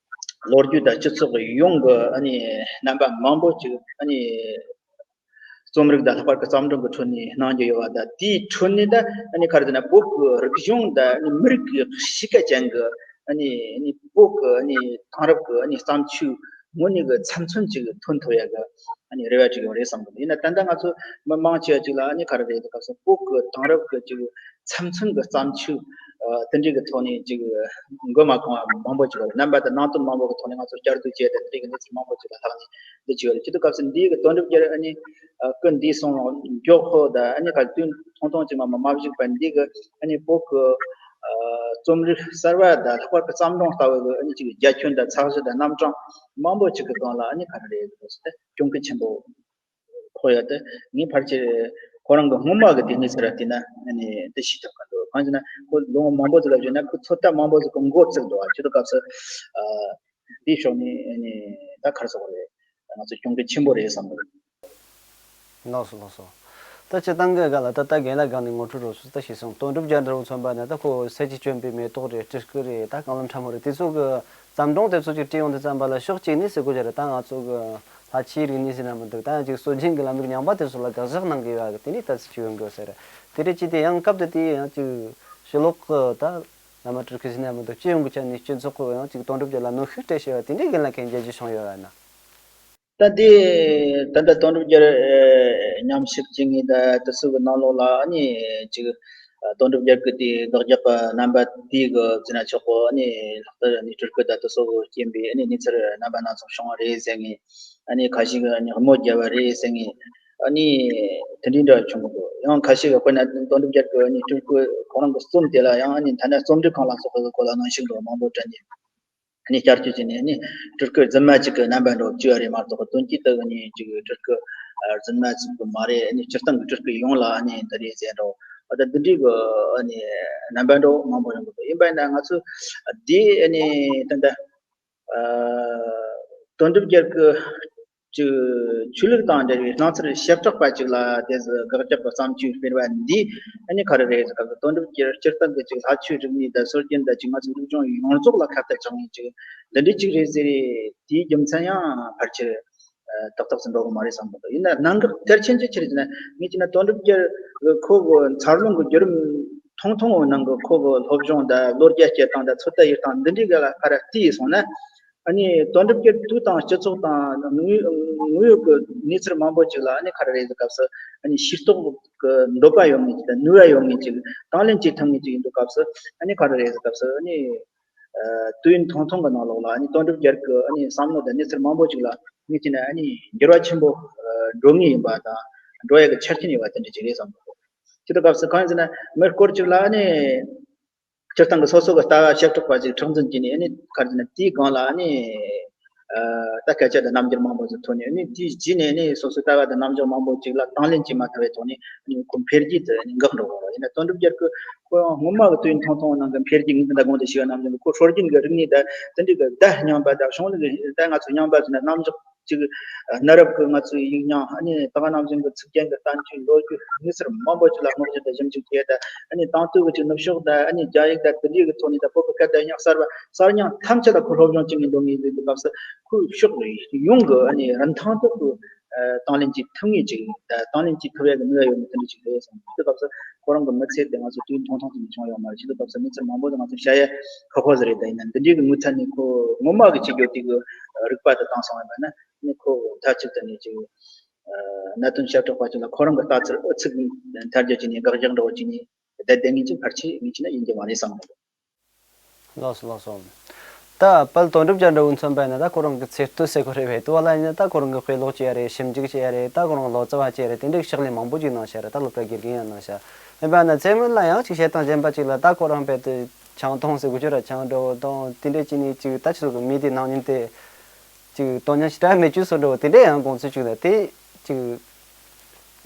ལོ་རྒྱུས་དང་སྤྱི་ཚོགས་ཡོངས་ཀྱི་ཨ་ནི་རྣམ་པ་མང་པོ་ཅིག་ཨ་ནི་རྩོམ་རིག་དང་ལྷག་པར་དུ་བརྩམས་སྒྲུང་གི་ཁྲོད་ནས་གནང་རྒྱུ་ཡོད་པ་དང་དེའི་ཁྲོད་ནས་ད་ཨ་ནི་ག་རེ་ཟེར་ན་བོད་ཀྱི་རིག་གཞུང་དང་ཨ་ནི་མི་རིགས་ཀྱི་གཤིས་ཀ་ཅན་གྱི་ཨ་ནི་ཨ་ནི་བོད་ཀྱི་ཨ་ནི་དེང་རབས་ཀྱི་ཨ་ནི་བརྩམས་ཆོས་དངོས་གནས་ཀྱི་ཚབ་མཚོན་ཅིག་ཐོན་ཐུབ་ཡ་གི་ཨ་ནི་རེ་བ་ཅིག་ཡོད་རེད་བསམ་གི་འདུག་ཡིན་ན་ད་ལྟ་ང་ཚོ་མི་མང་ཆེ་བ་ཅིག་ལ་ཨ་ནི་ག་རེ་རེད་ཟེར་སྐབས་སུ་བོད་ཀྱི་དེང་རབས་ཀྱི་ཅིག་ཚབ་མཚོན་གྱི་བརྩམས་ཆོས་ དེ་འདྲའི་གི་ཐོག་ནས་ཅིག་མགོ་མ་འཁོར་བ་མང་པོ་ཅིག་ཡོད་རེད། རྣམ་པ་དང་ནང་དོན་མང་པོ་གི་ཐོག་ནས་ང་ཚོ་བསྐྱར་ཟློས་བྱས་ཏེ་དེ་འདྲའི་གི་གནས་ཚུལ་མང་པོ་ཅིག་ལ་ལྷག་ནས་འདི་བྱས་ཡོད་རེད། སྤྱི་ཚོགས་སྐབས་སུ་འདིའི་གི་དོན་གྲུབ་རྒྱལ་ཨ་ནི་སྐུ་འདས་སོང་མགྱོགས་ཤོས་དང་ཨ་ནི་ག་དུས་ཐུང་ཐུང་ཅིག་མ་མ་མ་བཞུགས་པ་འདི་གི་ཨ་ནི་བོད་གི་རྩོམ་རིག་གསར་བ་དང་ལྷག་པར་དུ་བརྩམས་སྒྲུང་ལྟ་བུ་གི་ཨ་ནི་ཅིག་རྒྱ་ཁྱོན་དང་ཚད་གཞི་དང་རྣམ་གྲངས་མང་པོ་ཅིག་གི་སྒང་ལ་ཨ་ནི་ག་རེ་རེད་ཟེར་ཏེ་གྱོང་གུད་ཆེན་པོ་ཕོག་ཡོད་དེ། ངས་ཕལ་ཆེར་ཁོ་རང་གི་སྔོན་མ་གི་དེ་གནས་ཚུལ་ར་བལྟས་ན་ཨ་ནི་དེ་ཤེས་ཐུབ་ཀྱི་འདུག་གང་ཟེར་ན་ཁོ་ལོ་ངོ་མང་པོ་ཟིག་ལ་བརྗོད་ན་ཁོ་ཚོད་ལྟ་མང་པོ་ཟིག་གི་མགོ་བཙུགས་འདུག་སྤྱི་ཚོགས་སྐབས་སུ་ཨ་འདིའི་ཕྱོགས་ནས་ཨ་ནི་ད་ག་རེ་ཟེར་དགོས་རེད། ང་ཚོ་གྱོང་གུད་ཆེན་པོ་རེད་བསམ་གི་འདུག་ལགས་སོ་ལགས་སོ། ད་སྤྱིར་བཏང་གི་སྒང་ལ་ད་ལྟ་རྒན་ལགས་སྒང་ནས་ངོ་སྤྲོད་རོགས་སུ་ད་ཞུས་སོང་། དོན་གྲུབ་རྒྱལ་འདྲ་བོ་མཚོན་པ་ན་ད་ཁོ་ཟས་ཀྱིས་བསྐྱོན་པའི་མེ་ཏོག་རེད། སྤྲུལ་སྐུ་རེད། ད་རྐང་ལམ་ཕྲ་མོ་རེད། དེ་ཚོ་གི་བརྩམས་སྒྲུང་དེ་ཚོ་ཅིག་བྲིས་ཡོང་དུས་ཙམ་པ་ལ་ཕྱོགས་གཅིག་ནས་ཟེར་དགོས་ཀྱི་རེད། ད་ང་ཚོ་གི་ལྷ་ཆོས་རིག་གནས་ཟེར་ན་མི་འདུག་ད་ཡང་ཅིག་སྲོལ་རྒྱུན་གྱི་ལམ་ལུགས་རྙིང་པ་དེ་ཚོ་ལ་དགག་བཞག་གནང་གི་ཡོད་གི་དེ་ནས་ལྟ་ཚུལ་ཅིག་ཡོང་གི་ཡོད་ས་རེད། དེ་རེད། ཅི་སྟེ་ཡང་སྐབས་དེ་དུས་ཡང་ཅིག་ཕྱི་ལོགས་གི་ད་བླ་མ་སྤྲུལ་སྐུ་ཟེར་ན་མི་འདུག་སྤྱི་ཡོངས་ཀྱི་ཆ་ནས་སྤྱི་ཚོགས་ཀྱི་ཡང་ཅིག་དོན་གྲུབ་རྒྱལ་ལ་གནོན་ཤུགས་སྤྲད་བྱས་པ་དེ་འདྲའི་རྒན་ལགས་མཁྱེན་རྒྱ་ཇུས་བྱུང་ཡོད་ན། ད་དེ་ད་ལྟ་དོན་གྲུབ་རྒྱལ་ཉམས་ཞིབ་བྱེད་མཁན་ད་དེ་ཚོ་གི་ནང་ལོགས་ལ་ཨ་ནི་ཅིག་དོན་གྲུབ་རྒྱལ་གྱི་དེ་དགག་རྒྱག་པ་རྣམ་པ་དེ་གི་ཟེར་ན་ཆོག་གོ་ཨ་ནི་ལྷག་ཏུ་ཨ་ནི་སྤྲུལ་སྐུ་ད་དེ་ཚོ་གི་རྐྱེན་པས་ཨ་ནི་གནས་ཚུལ་རྣམ་པ་སྣ་ཚོགས་བྱུང་བ་རེད་ཟེར་མཁན། ཨ་ནི་ཁ་ཤས་ཀྱིས་ཨ་ནི་དམོད་བརྒྱབ་པ་རེད་ཟེར་མཁན། ཨ་ནི་དེ་འདྲའི་འདྲ་བྱུང་གི་འདུག་ཡང་ཁ་ཤས་ཀྱིས་དཔེར་ན་དོན་གྲུབ་རྒྱལ་གྱི་ཨ་ནི་སྤྲུལ་སྐུ་ཁོ་རང་གི་རྩོམ་དེ་ལ་ཡང་ཨ་ནི་ཐ་ན་རྩོམ་སྒྲིག་ཁང་ལ་སོགས་པའི་སྐོར་ལ་གནོན་ཤུགས་འདྲ་མང་པོ་སྤྲད་ནས་ཨ་ནི་བསྐྱར་བཅོས་བྱས་ནས་ཨ་ནི་སྤྲུལ་སྐུ་རྫུན་མ་གཅིག་གི་རྣམ་པ་འདྲ་བཅོས་པ་རེད་མ་གཏོགས་དོན་གྱིས་དེ་ཨ་ནི་ཅིག་སྤྲུལ་སྐུ་རྫུན་མ་ཅིག་གི་མ་རེད། ཨ་ནི་སྤྱིར་བཏང་གི་སྤྲུལ་སྐུ་ཡོངས་ལ་ཨ་ནི་འདི་རེད་ཟེར་འདྲ་ཨ་ད་འདི་འདྲའི་གི་ཨ་ནི་རྣམ་པ་འདྲ་མང་པོ་ཡོང་གི་འདུག་ཡིན་པ་ཡིན་ན་ང་ཚོས་འདི་ཨ་ནི་ད་ལྟ། དོན་གྲུབ་རྒྱལ་གྱི་ཅིག་ཆོས་ལུགས་དང་འབྲེལ་བའི་སྣང་ཚུལ་ཞེ་དྲག་པ་ཅིག་ལ་དེ་ཟིག་དགག་རྒྱག་གི་བརྩམས་ཆོས་སྤེལ་བ་འདི་ཨ་ནི་ག་རེ་རེད་ཟེར་སྐབས་སུ་དོན་གྲུབ་རྒྱལ་སྤྱིར་བཏང་གི་ཅིག་ལྷ་ཆོས་རིག་གནས་དང་སྲོལ་རྒྱུན་དང་ཅིག་ང་ཚོའི་རིག་གཞུང་ཡོངས་རྫོགས་ལ་ཁ་གཏད་གཅོག་མཁན་ཅིག་འདི་འདྲའི་ཅིག་རེད་ཟེར། དེའི་རྒྱུ་མཚན་ཡང་ཕལ་ཆེར་ཏག་ཏག་ཙམ་འགྲོ་གི་མ་རེད་བསམ་གི་འདུག་ཡིན་ན་གནད་འགག་གལ་ཆེན་ཅིག་ཆི་རེད་ཟེར་ན་ངས་བྱས་ན་དོན་གྲུབ་རྒྱལ་ཁོ་གི་འཚར་ལོངས་ཀྱི་བརྒྱུད་རིམ་ཐུང་ཐུང་གི་ནང་གི་ཁོ་གི་སློབ་སྦྱོང་དང་ལོ་བརྒྱ་སྐྱེལ་སྟངས་དང་ཚོད་ལྟ་ཡིར་སྟངས་འདི་འདྲའི་ག་ལ་ཕར་བལྟས་སོང་ན། ཨ་ནི་དོན་གྲུབ་རྒྱལ་དུས་དང་སྤྱི་ཚོགས་དང་དངོས་དངོས་ཡོད་ཀྱི་གནས་ཚུལ་མང་པོ་ཅིག་ལ་ཨ་ནི་ག་རེ་རེད་ཟེར་སྐབས་སུ་ཨ་ནི་ཤེས་རྟོགས་ཀྱི་འདོད་པ་ཡོད་མཁན་ཅིག་དང་ནུས་པ་ཡོད་མཁན་ཅིག་དང་ལེན་བྱེད་ཐུབ་མཁན་ཅིག་ཡིན་འདུག་སྐབས་སུ་ཨ་ནི་ག་རེ་རེད་ཟེར་སྐབས་སུ་ཨ་ནི་དུས་ཡུན་ཐུང་ཐུང་གི་ནང་ལོགས་ལ་ཨ་ནི་དོན་གྲུབ་རྒྱལ་གྱི་ཨ་ནི་བསམ་བློ་དང་གནས་ཚུལ་མང་པོ་ཅིག་ལ་ངས་བྱས་ན་ཨ་ནི་འགྱུར་བ་ཆེན་པོ་འགྲོ་ངེས་ཡིན་པ་དང་འགྲོ་ཡ་གི་ཆ་རྐྱེན་ཡོད་པ་དེ་འདྲ་ཅིག་རེད་བསམ་གི་འདུག་དེ་འདྲ་སྐབས་སུ་གང་ཡིན་ཟེར་ན་མི་སྐོར་ཅིག་ལ་ཨ་ནི། སྤྱིར་བཏང་གི་སོ་སོ་གི་ལྟ་བ་བྱེ་བྲག་པ་ཅིག་མཁྲེགས་འཛིན་བགྱིས་ནས་ཨ་ནི་ག་རེ་ཟེར་ན་དེའི་སྒང་ལ་ཨ་ནི་ད་སྐད་ཆ་དང་རྣམ་འགྱུར་མང་པོ་ཞིག་ཐོན་ནས་ཨ་ནི་དེའི་རྗེས་ནས་ཨ་ནི་སོ་སོའི་ལྟ་བ་དང་རྣམ་འགྱུར་མང་པོ་ཅིག་ལ་དང་ལེན་བྱེད་མ་ཐུབ་པའི་ཐོག་ནས་ཨ་ནི་ཁོ་འཕེལ་རྒྱས་དེ་ཨ་ནི་འགག་འགྲོ་གི་རེད། ཡིན་ན་དོན་གྲུབ་རྒྱལ་ཁོ་ཁོ་ཡང་སྔོན་མ་གི་དུས་ཡུན་ཐུང་ཐུང་ནང་གི་འཕེལ་རྒྱས་ངས་འདི་འདྲ་གོང་དུ་ཞུས་པ་ནང་བཞིན་ཁོ་སྲོལ་རྒྱུན་གྱི་རིག་གནས་དང་དེ་འདྲའི་གི་བརྡ་རྙིང་པ་དང་གཞུང་ལུགས་ཀྱི་ད་ང་ཚོ་རྙིང་པ་ཟེར་ན་རྣམ་གཞག་ཅིག་གནའ་རབས་ཀྱི་ང་ཚོའི་ཡིག་རྙིང་ཨ་ནི་ད་ག་ནང་བཞིན་གྱི་ཚིག་རྒྱན་གྱི་བསྟན་བཅོས་ལོ་རྒྱུས་གནས་ཚུལ་མང་པོ་ཅིག་ལ་བསྔགས་བརྗོད་དང་ཞིབ་འཇུག་བྱས་ཏེ་ཨ་ནི་དེང་དུས་ཀྱི་ཅིག་ནུབ་ཕྱོགས་དང་ཨ་ནི་རྒྱ་ཡིག་དང་བོད་ཡིག་གི་ཐོག་ནས་ད་བོད་ཀྱི་སྐད་དང་རྙིང་གསར་པ་གསར་རྙིང་ཐམས་ཅད་ལ་ཁོ་སློབ་སྦྱོང་བྱེད་མཁན་འདུག་ངེས་ཡིན་པའི་སྐབས་སུ་ཁོའི་ཕྱོགས་ཡོངས་ཀྱི་ཨ་ནི་རིན་ཐང་ཐོག་གི་དང་ལེན་བྱེད་ཐུབ་ངེས་ཅིག་དང་ལེན་བྱེད་ཐུབ་ཡ་གི་ནུས་པ་ཡོད་མཁན་དེ་འདྲ་ཅིག་རེད་བསམ། དེ་སྐབས་སུ་ཁོ་རང་གི་མི་ཚེ་དེ་ང་ཚོ་དུས་ཐུང་ཐུང་ཙམ་བྱུང་ཡོད་མ་རེད། དེ་སྐབས་སུ་གནས་ཚུལ་མང་པོ་དེ་ང་ཚོ་བཤད་ཡ་ཁག་པོ་ཟིག་རེད། ད་ཡིན་ན་འདི་འདྲའི་གི་ངོས་ཚ་ནས་ཁོ་ངོ་མ་གི་ཆིག་སྒྱུར་དེ་གི་རིག་པ་དེ་བཏང་སོང་བ་ཡིན་པ་ན། ནི་ཁོ་མཐའ་གཅིག་ཏུ་ནི་ཅིག་གནད་དོན་ཞབས་ཏོག་པ་ཅིག་ལ་ཁོ་རང་གི་ལྟ་ཚུལ་ཨུ་ཚུགས་ཐལ་རྒྱུ་ཅིག་ནི་དགག་རྒྱག་འདྲ་བོ་ཅིག་ནི་བསྡད་བསྡད་ངེས་ཅིག་ཕལ་ཆེར་ངེས་ཅིག་ན་ཡིན་རྒྱུ་མ་རེད་བསམ་གི་འདུག་ལགས་སོ་ལགས་སོ། ད་དཔལ་དོན་གྲུབ་རྒྱལ་འདྲ་བོ་མཚོན་པ་ཡིན་ན་ད་ཁོ་རང་གི་ཚེ་སྟོད་ཟེར་དགོས་རེད་པས། དུ་བ་ལ་ཡིན་ན་ད་ཁོ་རང་གི་དཔེ་ཀློག་བྱས་རེད། ཞིབ་འཇུག་བྱས་རེད། ད་ཁོ་རང་ལོ་ཙཱ་བ་བྱས་རེད། དེ་འདྲའི་ཕྱག་ལས་མང་པོ་ཅིག་གནང་ཤག་རེད། ད་སློབ་གྲྭ་དགེ་རྒན་ཡང་གནང་ཤག་ཡིན་པ་ན་ཚེ་སྔོན་ལ་ཡང་ཅིག་བཤད་སྟངས་གཞན་པ་ཅིག་ལ་ད་ཁོ་རང་དཔེ་དེ་ཆང་འཐུང་ཟེར་དགོས་ཀྱི་རེད། ཆང་འདྲ་བོ་འཐུང་དེ་འདྲ་ཅིག་ནི་ཅིག་ད་ཆི་ཟེར་དགོས་མི་དེ་ནང་ཉིན་དེ། ཅིག་དོན་སྙིང་ཞེ་དྲག་མེད་རྒྱུ་བཟོ་འདྲ་བོ་དེ་འདྲ་ཡང་དགོངས་ཚུལ་བྱུང་ན་དེ་ཅིག་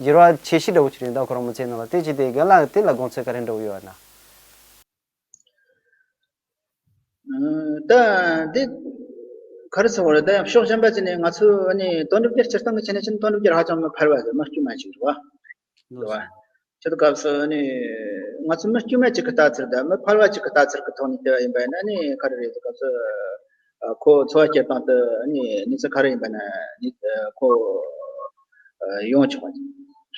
འགྱུར་བ་ཆེ་ཤོས་འདྲ་བོ་ཅིག་རེད། ད་ཁོ་རང་མི་ཚེ་ནང་ལ་དེ་ཅི་སྟེ་རྒན་ལགས་དེ་ལ་དགོངས་ཚུལ་ག་རེ་འདྲ་བོ་ཡོད་ན། ད་འདི་ག་རེ་ཟེར་དགོས་རེད། ད་ཡང་ཕྱོགས་གཞན་པ་ཅིག་ནས་ང་ཚོ་ཨ་ནི་དོན་གྲུབ་རྒྱལ་སྤྱིར་བཏང་གི་ཆ་ནས་ཕྱིན་དོན་གྲུབ་རྒྱལ་ཧ་ཅང་མི་ཕལ་བ་རེད། མི་དཀྱུས་མ་ཅིག་རེད་བ། རེད་བ། ཆེད་དུ་སྐབས་སུ་ནི་ང་ཚོ་མི་དཀྱུས་མ་ཅིག་གི་ལྟ་ཚུལ་དང་མི་ཕལ་བ་ཅིག་གི་ལྟ་ཚུལ་གི་ཐོག་ནས་བལྟས་པ་ཡིན་པ་ཡིན་ན་ནི་ག་རེ་རེད་ཟེར་སྐབས་སུ་ཁོ་འཚོ་བ་སྐྱེལ་སྟངས་དུ་ནི་གནས་ཚུལ་ག་རེ་ཡིན་པ་ན་ནི་ཁོ་ཡོང་ཆོག་པ་ཅིག་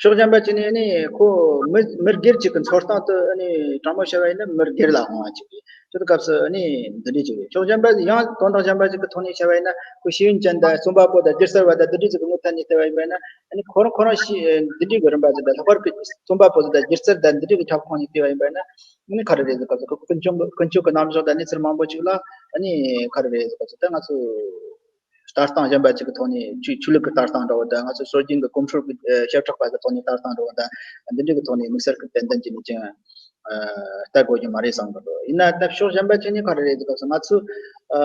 ཕྱོགས་གཞན་པ་ཅིག་ནས་ནི་ཁོ་མི་མི་སྒེར་ཅིག་གི་འཚོ་སྟངས་དུ་ནི་དྲང་མོ་བཤད་པ་ཡིན་ན་མི་སྒེར་ལ་དབང་བ་ཅིག་རེད། ཁྱོད་དུ་སྐབས་སུ་ནི་འདི་འདྲས་ཅིག་རེད། ཕྱོགས་གཞན་པ་ཡང་དོན་དག་གཞན་པ་ཅིག་གི་ཐོག་ནས་བཤད་པ་ཡིན་ན་ཁོ་ཤེས་ཡོན་ཅན་དང་རྩོམ་པ་པོ་དང་སྒྱུ་རྩལ་བ་དང་འདི་འདྲས་ཅིག་གི་ངོས་ཐད་ནས་བལྟས་པ་ཡིན་པ་ཡིན་ན་ནི་ཁོ་རང་ཁོ་རང་ཤེས་འདི་འདྲས་ཀྱི་རིམ་པ་ཅིག་དང་ལྷག་པར་གྱི་རྩོམ་པ་པོ་ཅིག་དང་སྒྱུ་རྩལ་དང་འདི་འདྲས་ཀྱི་ཁྱབ་ཁོངས་ནས་བལྟས་པ་ཡིན་པ་ཡིན་ན་ནི་ག་རེ་རེད་ཟེར་སྐབས་སུ་ཀུན་སྤྱོད་ཀུན་སྤྱོད་ཀྱི་རྣམ་གཞག་དང་གནས་ཚུལ་མང་པོ་ཅིག་ལ་ནི་ག་རེ་རེད་ཟེར་སྐབས་སུ་ད་ང་ཚོ་ལྟ་སྟངས་གཞན་པ་ཅིག་གི་ཐོག་ནས་ཆོས་ཆོས་ལུགས་ཀྱི་ལྟ་སྟངས་འདྲ་བོ་དང་ང་ཚོ་སྲོལ་རྒྱུན་གྱི་གོམས་སྲོལ་གྱི་ཨ་བྱེ་བྲག་པ་གི་ཐོག་ནས་ལྟ་སྟངས་འདྲ་བོ་དང་འདི་འདྲ་གི་ཐོག་ནས་དམིགས་བསལ་གྱི་ཏན་ཏན་གྱི་ནི་ཅིང་ཨ་ལྟ་དགོས་ཀྱི་མ་རེད་བསམ་གི་འདུག་ཡིན་ན་ད་ཕྱོགས་གཞན་པ་ཅིག་ནས་ག་རེ་རེད་ཟེར་སྐབས་སུ་ང་ཚོ་ཨ་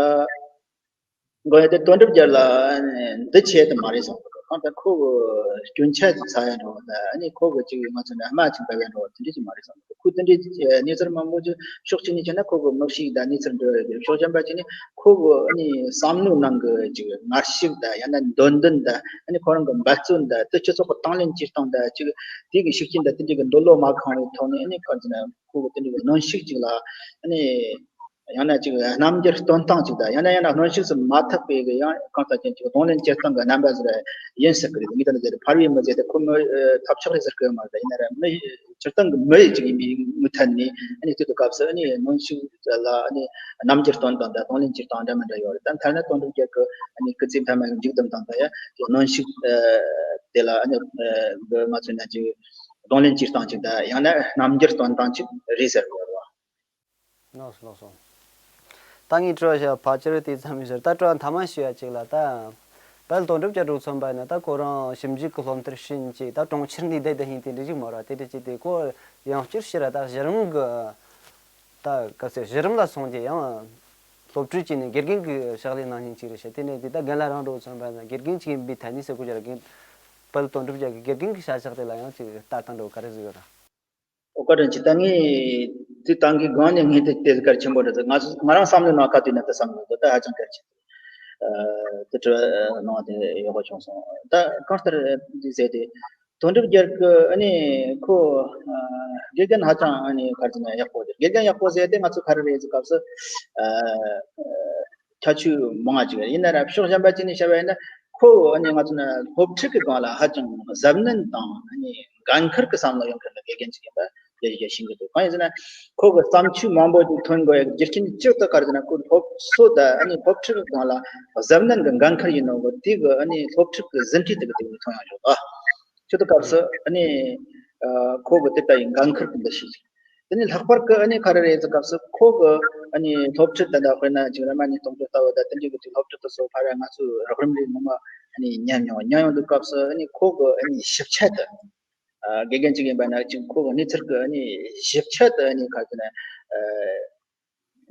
འགོ་ཡ་དེ་དོན་གྲུབ་རྒྱལ་ལ་འདི་བྱས་དུ་མ་རེད་བསམ་གི་འདུག་གང་ལྟར་ཁོ་གི་སྐྱོན་ཆ་ཅིག་ཚ་ཡ་འདྲ་བོ་དང་ཨ་ནི་ཁོ་གི་ཅིག་ང་ཚོ་ནས་དམའ་ཅིག་འབབ་ཡ་འདྲ་བོ་དེ་འདྲ་ཅིག་མ་རེད་བསམ་གི་འདུག་ཁོས་དེ་འདྲའི་ཨ་གནས་ཚུལ་མང་པོ་ཅིག་ཕྱོགས་གཅིག་ནས་བྱས་ན་ཁོ་གི་མི་གཤིས་དང་གནས་ཚུལ་འགྲོ་ཡོད་ཀྱི་རེད། ཕྱོགས་གཞན་པ་ཅིག་ནས་ཁོ་གི་ཨ་ནི་བསམ་བློའི་ནང་གི་ཅིག་ངར་ཤུགས་དང་ཡང་ན་འདོད་འདུན་དང་ཨ་ནི་ཁོ་རང་གི་འབད་བརྩོན་དང་དེ་སྤྱི་ཚོགས་ཀྱི་དང་ལེན་བྱེད་སྟངས་དང་ཅིག་དེ་གི་ཤུགས་རྐྱེན་དང་དེ་འདྲ་གི་འདོད་བློ་མ་ཁེངས་པའི་ཐོག་ནས་ཨ་ནི་ག་རེ་ཟེར་ན་ཁོ་གི་དེ་འདྲ་གི་གནོན་ཤུགས་ཅིག་ལ་ཨ་ནི་ཡང་ན་ཅིག་རྣམ་འགྱུར་སྟོན་སྟངས་ཅིག་དང་ཡང་ན་ཡང་ན་གནོན་ཤུགས་སུ་མ་ཐུག་པའི་གི་ཡང་གང་ལྟར་ཅན་ཅིག་གདོང་ལེན་བྱེད་སྟངས་ཀྱི་རྣམ་པ་ཟེར་ཡིན་སྲིད་ཀྱི་རེད། ངས་ད་ནི་ཟེར་ཕར་བའི་མི་ཟེར་ཏེ་ཁོ་མི་ཐབས་ཆག་རེད་ཟེར་གི་ཡོད་མ་རེད། ཡིན་ན་ར་མི་སྤྱིར་བཏང་གི་མི་ཡི་ཅིག་ཡིན་པའི་མུ་མཐུད་ནས་ཨ་ནི་དེ་དུས་སྐབས་སུ་ཨ་ནི་གནོན་ཤུགས་ལ་ཨ་ནི་རྣམ་འགྱུར་སྟོན་སྟངས་དང་གདོང་ལེན་བྱེད་སྟངས་འདྲ་མི་འདྲ་ཡོད་རེད། ད་མཐར་ན་དོན་གྲུབ་རྒྱལ་གྱི་ཨ་ནི་སྐུ་ཚེ་མཐའ་མའི་མཇུག་སྡོམ་སྟངས་དང་ཡང་གནོན་ཤུགས་དེ་ལ་ཨ་ནི་ང་ཚོས་ན་ཅིག་གདོང་ལེན་བྱེད་སྟངས་ཅིག་དང་ཡང་ན་རྣམ་འགྱུར་སྟོན་སྟངས་ཅིག་རེད་ཟེར་དགོས་རེད་བ། ལགས་སོ་ལགས་སོ། ད་ངས་དྲི་བ་བཤད་པ་ཕལ་ཆེར་དེ་ཙམ་ཡིན་ཟེར། ད་དྲི་བ་མཐའ་མ་ཞུ་ཡ་ཅིག་ལ་ད། དཔལ་དོན་གྲུབ་རྒྱལ་གྲུབ་མཚོན་པ་ཡིན་ན་ད་ཁོ་རང་ཞིབ་འཇུག་གི་སློབ་མཐར་ཕྱིན་བྱས་ད་གྲོང་ཁྱེར་འདི་བསྡད་བསྡད་ཡིན་དེ་འདྲ་ཞིག་མ་རེད་བ། དེ་འདྲ་ཅིག་དེ་ཁོ་ཡང་བསྐྱར་ཕྱིར་ར་ད་གཞི་རིམ་གི་ད་ག་ཚོད་གཞི་རིམ་ལ་སོང་རྗེས་ཡང་སློབ་ཕྲུག་ཅིག་ནས་དགེ་རྒན་གྱི་ཕྱག་ལས་གནང་མཁན་ཅིག་རེད་ཤག་དེ་ནས་དེ་ད་རྒན་ལགས་རང་གྲོགས་མཚོན་པ་ཡིན་ན་དགེ་རྒན་ཅིག་ཡིན་པའི་ཐད་ནས་ཟེར་དགོས་ཀྱི་རེད། རྒན་དཔལ་དོན་གྲུབ་རྒྱལ་གྱི་དགེ་རྒན་གྱི་བྱ་གཞག་དེ་ལ་ཡང་ཅིག་ལྟ་སྟངས་འདྲ་བོ་ག་རེ་ཟིག་ཡོད་ར། ཨོ་བཀའ་དྲིན་ཆེ། ད་ངས་དེ་ཏང་གི་སྒང་ནས་ངས་དེ་དེ་གལ་ཆེན་པོ་རེད་ཟེར། ང་ང་རང་བསམ་བློའི་ནང་ཁ་དུས་ན་དེ་བསམ་གི་འདུག་ད་ཧ་ཅང་གལ་ཆེ། ཨ་དེ་དྲི་བ་གནང་བ་དེ་ཡག་པོ་བྱུང་སོང་། ད་གང་ལྟར་འདི་ཟེར་དེ་དོན་གྲུབ་རྒྱལ་གྱི་ཨ་ནི་ཁོ་ཨ་དགེ་རྒན་ཧ་ཅང་ཨ་ནི་ག་རེ་ཟེར་ན་ཡག་པོ་རེད། དགེ་རྒན་ཡག་པོ་ཟེར་དེ་ང་ཚོ་ག་རེ་རེད་ཟེར་སྐབས་སུ་ཨ། ཁྱད་ཆོས་མང་བ་ཅིག་ཡིན་ན་ར་ཕྱོགས་གཞན་པ་ཅིག་ནས་བཤད་པ་ཡིན་ན་ཁོ་ཨ་ནི་ང་ཚོ་ནི་སློབ་ཁྲིད་ཀྱི་སྒང་ལ་ཧ་ཅང་གཟབ་ནན་དང་ཨ་ནི་འགན་འཁུར་གྱི་བསམ་བློ་ཡོད་མཁན་གྱི་དགེ་རྒན་ཅིག་ཡིན་པ་ལས་བཞེས་ཤིང་གི་འདུག་གང་ཡིན་ཟེར་ན་ཁོ་གི་བརྩམས་ཆོས་མང་པོ་ཅིག་ཐོན་དགོས་ཡ་རྒྱུ་རྐྱེན་གཅིག་ཏུ་ག་རེ་ཟེར་ན་ཁོ་སློབ་གསོ་དང་ཨ་ནི་སློབ་ཁྲིད་ཀྱི་སྒང་ལ་གཟབ་ནན་གྱི་འགན་འཁུར་ཡིན་ནོ་གི་དེ་གི་ཨ་ནི་སློབ་ཁྲིད་ཀྱི་ཟིན་བྲིས་དེ་གི་དེ་གི་ཐོན་ཡོང་ཆོག་ཨ། ཁྱོད་དུ་སྐབས་སུ་ཨ་ནི་ཁོ་གི་དེ་ལྟ་ཡི་འགན་འཁུར་གྱི་འདུ་ཤེས་ཤིག་དེ་ནས་ལྷག་པར་གྱི་ཨ་ནི་ག་རེ་རེད་ཟེར་སྐབས་སུ་ཁོ་གི་ཨ་ནི་སློབ་ཁྲིད་དེ་འདྲ་དཔེར་ན་ཅིག་ར་མ་ནི་གཏོང་སྤྲོད་ལྟ་བུ་དང་དེ་འདྲའི་གི་ཅིག་སློབ་ཁྲིད་དེ་ཚོ་ཕར་ང་ཚོས་རགས་རིམ་རེ་ངོ་མ་ཨ་ནི་ཉན་མྱོང་། ཉན་ཡོང་དུས་སྐབས་སུ་ཨ་ནི་ཁོ་གི་ཨ་ནི་ཞིབ་ཆ་དེ་ཨ་དགེ་རྒན་ཅིག་ཡིན་པ་ན་ཅིག་ཁོ་གི་གནས་ཚུལ་གི་ཨ་ནི་ཞིབ་ཆ་དེ་ཨ་ནི་ག་རེ་ཟེར་ན་ཨ།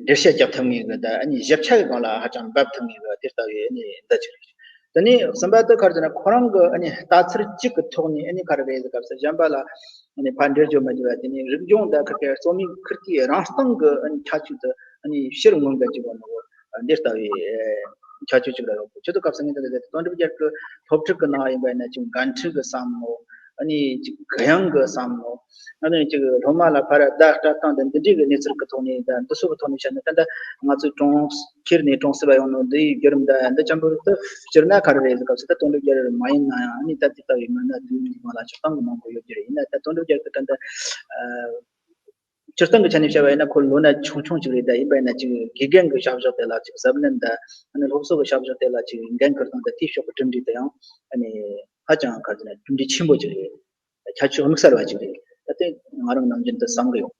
འགྲེལ་བཤད་རྒྱབ་ཐུབ་ངེས་གི་ད་ཨ་ནི་ཞིབ་ཆ་གི་སྒང་ལ་ཧ་ཅང་འབབ་ཐུབ་ངེས་གི་དེ་ལྟ་བུའི་ཨ་ནི་འདི་ཅིག་རེད། དེ་ནས་གསུམ་པ་དེ་ག་རེ་ཟེར་ན་ཁོ་རང་གི་ཨ་ནི་ལྟ་ཚུལ་གཅིག་གི་ཐོག་ནས་ཨ་ནི་ག་རེ་རེད་ཟེར་སྐབས་སུ་གཞན་པ་ལ་ཨ་ནི་ཕར་འགྲེལ་བརྗོད་མི་བྱེད་པ་དེ་ནས་རིག་གཞུང་དང་ཁུར་གི་རྩོམ་ཡིག་ཁུར་གི་རང་སྟེང་གི་ཨ་ནི་ཁྱད་ཆོས་དེ་ཨ་ནི་ཕྱིར་མངོན་པ་ཅིག་བ་ནོ་འདི་ལྟ་བུའི་ཁྱད་ཆོས་ཅིག་ལ་ཡོད་གི། ཁྱོད་དུ་སྐབས་སུ་ངས་འདི་ལ་དོན་གྲུབ་རྒྱལ་གྱི་སློབ་ཁྲིད་ཀྱི་ནང་ཡིན་པ་ཡིན་ན་ཅིག་འགན་འཁྲི་གི་བསམ་བློ། ཨ་ནི་ཅིག་གུ་ཡངས་གི་བསམ་བློ། ཨ་ནི་ཅིག་སློབ་མ་ལ་ཕར་བརྡ་སྤྲོད་སྟངས་དང་འདི་འདྲའི་གི་གནས་ཚུལ་གི་ཐོག་ནས་དང་འདི་ཚོ་གི་ཐོག་ནས་བཤད་ན་ད་ལྟ་ང་ཚོའི་གྲོང་ཁྱེར་ནས་གྲོང་གསེབ་ལ་ཡོང་ནོ་འདི་ཡི་བརྒྱུད་རིམ་དང་འདི་ཅན་པོ་དེ་སྤྱིར་ན་ག་རེ་རེད་ཟེར་སྐབས་སུ་ད་དོན་གྲུབ་རྒྱལ་མ་ཡིན་ན་ཡང་ཨ་ནི་ད་དེ་ལྟ་བུའི་མི་སྣ་དུས་ཡུན་རིང་བ་ལ་ཆགས་སྡང་གི་མང་པོ་ཡོད་རྒྱུ་རེད། ཡིན་ན་ད་དོན་གྲུབ་རྒྱལ་གི་ད་ལྟ་སྤྱིར་བཏང་གི་ཆ་ནས་བཤད་པ་ཡིན་ན་ཁོ་ལོ་ན་ཆུང་ཆུང་ཅིག་རེད། ད་ཡིན་པ་ཡིན་ན་ཅིག་དགེ་རྒན་གི་བྱ་གཞག་དེ་ལ་ཅིག་གཟབ་ནན་དང་ཨ་ནི་སློབ་གསོ་གི་བྱ་གཞག་དེ་ལ་ཅིག་འགན་འཁུར་སྟངས་དང་དེའི་ཕྱོགས་གི་གྲུབ་འབྲས་དེ་ཡང་ཨ་ནི་ཧ་ཅང་ག་རེ་ཟེར་ན་གྲུབ་འབྲས་ཆེན་པོ་ཅིག་རེད། ཁྱད་ཆོས་དམིགས་བསལ་བ་ཅིག་རེད། ད་དེ་ང་རང་ནམ་རྒྱུན་དུ་བསམ་གི་ཡོད།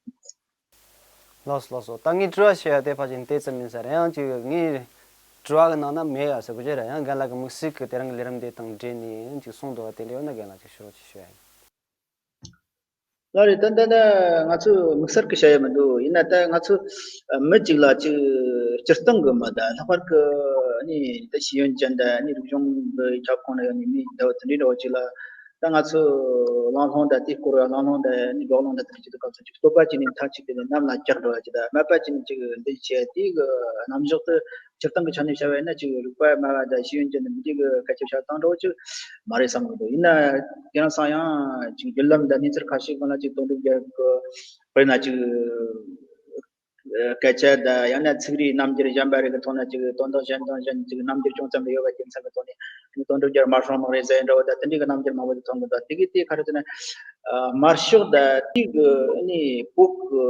ལགས་སོ་ལགས་སོ། ད་ངས་དྲི་བ་བཤད་ཡ་དེ་ཕལ་ཆེར་དེ་ཙམ་ཡིན་ས་རེད། ཡང་ཅིག་ངས་དྲི་བ་གི་ནང་ན་མེད་ཡ་ཟེར་གོ་རྒྱུ་རེད། ཡང་རྒན་ལགས་ཀྱི་དམིགས་བསལ་གྱི་དེ་རིང་གི་ལས་རིམ་དེ་དང་འབྲེལ་ནས་ཡང་ཅིག་གསུངས་འདུག་བ། དེ་འདྲ་ཡོད་ན་རྒན་ལགས་ཅིག་ཕྱི་རོལ་ཅིག་ཞུ་ཡ་ཡིན། ལགས་རེད། ད་ད་ད་ང་ཚོས་དམིགས་བསལ་གྱི་བཤད་ཡ་མི་འདུག་ཡིན་ན་ད་ང་ཚོས་མི་གཅིག་ལ་ཅིག་སྤྱིར་བཏང་གི་མི་དང་ལྷག་པར་གྱི་ནི་ད་ཤེས་ཡོན་ཅན་དང་ནི་རིག་གཞུང་གི་ཁྱབ་ཁོངས་ན་ཡོད་ནི་མི་འདྲ་བ་དེ་འདྲའི་འདྲ་བ་ཅིག་ལ། ད་ང་ཚོ་གླེང་སློང་དང་དེའི་སྐོར་གླེང་སློང་དང་ནི་བགྲོ་གླེང་དང་དེ་འདྲ་བྱེད་དུས་སྐབས་སུ་ཅིག་བསྟོད་པ་བྱས་ནས་མཐའ་གཅིག་ཏུ་གནམ་ལ་བཀྱག་འགྲོ་བ་ཅིག་དང་སྨད་པ་བྱས་ནས་ཅིག་འདི་བྱས་དེའི་གི་རྣམ་གཞག་ཏུ་སྤྱིར་བཏང་གི་ཆ་ནས་བཤད་པ་ཡིན་ན་ཅིག་རིག་པ་དམའ་བ་དང་ཤེས་ཡོན་ཅན་དང་འདི་འདྲའི་གི་སྐད་ཆ་བཤད་སྟངས་འདྲ་བོ་ཅིག་མ་རེད་བསམ་གི་འདུག་ཡིན་ན་དེང་སང་ཡང་ཅིག་བརྒྱུད་ལམ་དང་གནས་ཚུལ་ཁ་ཤས་སྒང་ལ་ཅིག་དོན་གྲུབ་རྒྱལ་གི་དཔེར་ན་ཅིག་སྐད་ཆ་དང་ཡང་ན་ཚིག་རིགས་རྣམ་འགྱུར་གཞན་པ་རིགས་ཀྱི་ཐོག་ན་ཅིག་དོན་དག་གཞན་དང་གཞན་ཅིག་རྣམ་འགྱུར་ཅུང་ཙམ་ཡོད་པ་རྒྱུ་མཚན་གྱི་ཐོག་ནས་ ནི་དོན་གྲུབ་རྒྱལ་དམར་ཤོག་དམག་རེད་ཟེར་འདྲ་བོ་དང་དེ་འདྲའི་གི་རྣམ་འགྱུར་མང་པོ་ཞིག་མཐོང་གི་འདུག་དེ་གི་དེ་ག་རེ་ཟེར་ན། དམར་ཤོག་དང་དེ་གི་ནི་བོད་གི་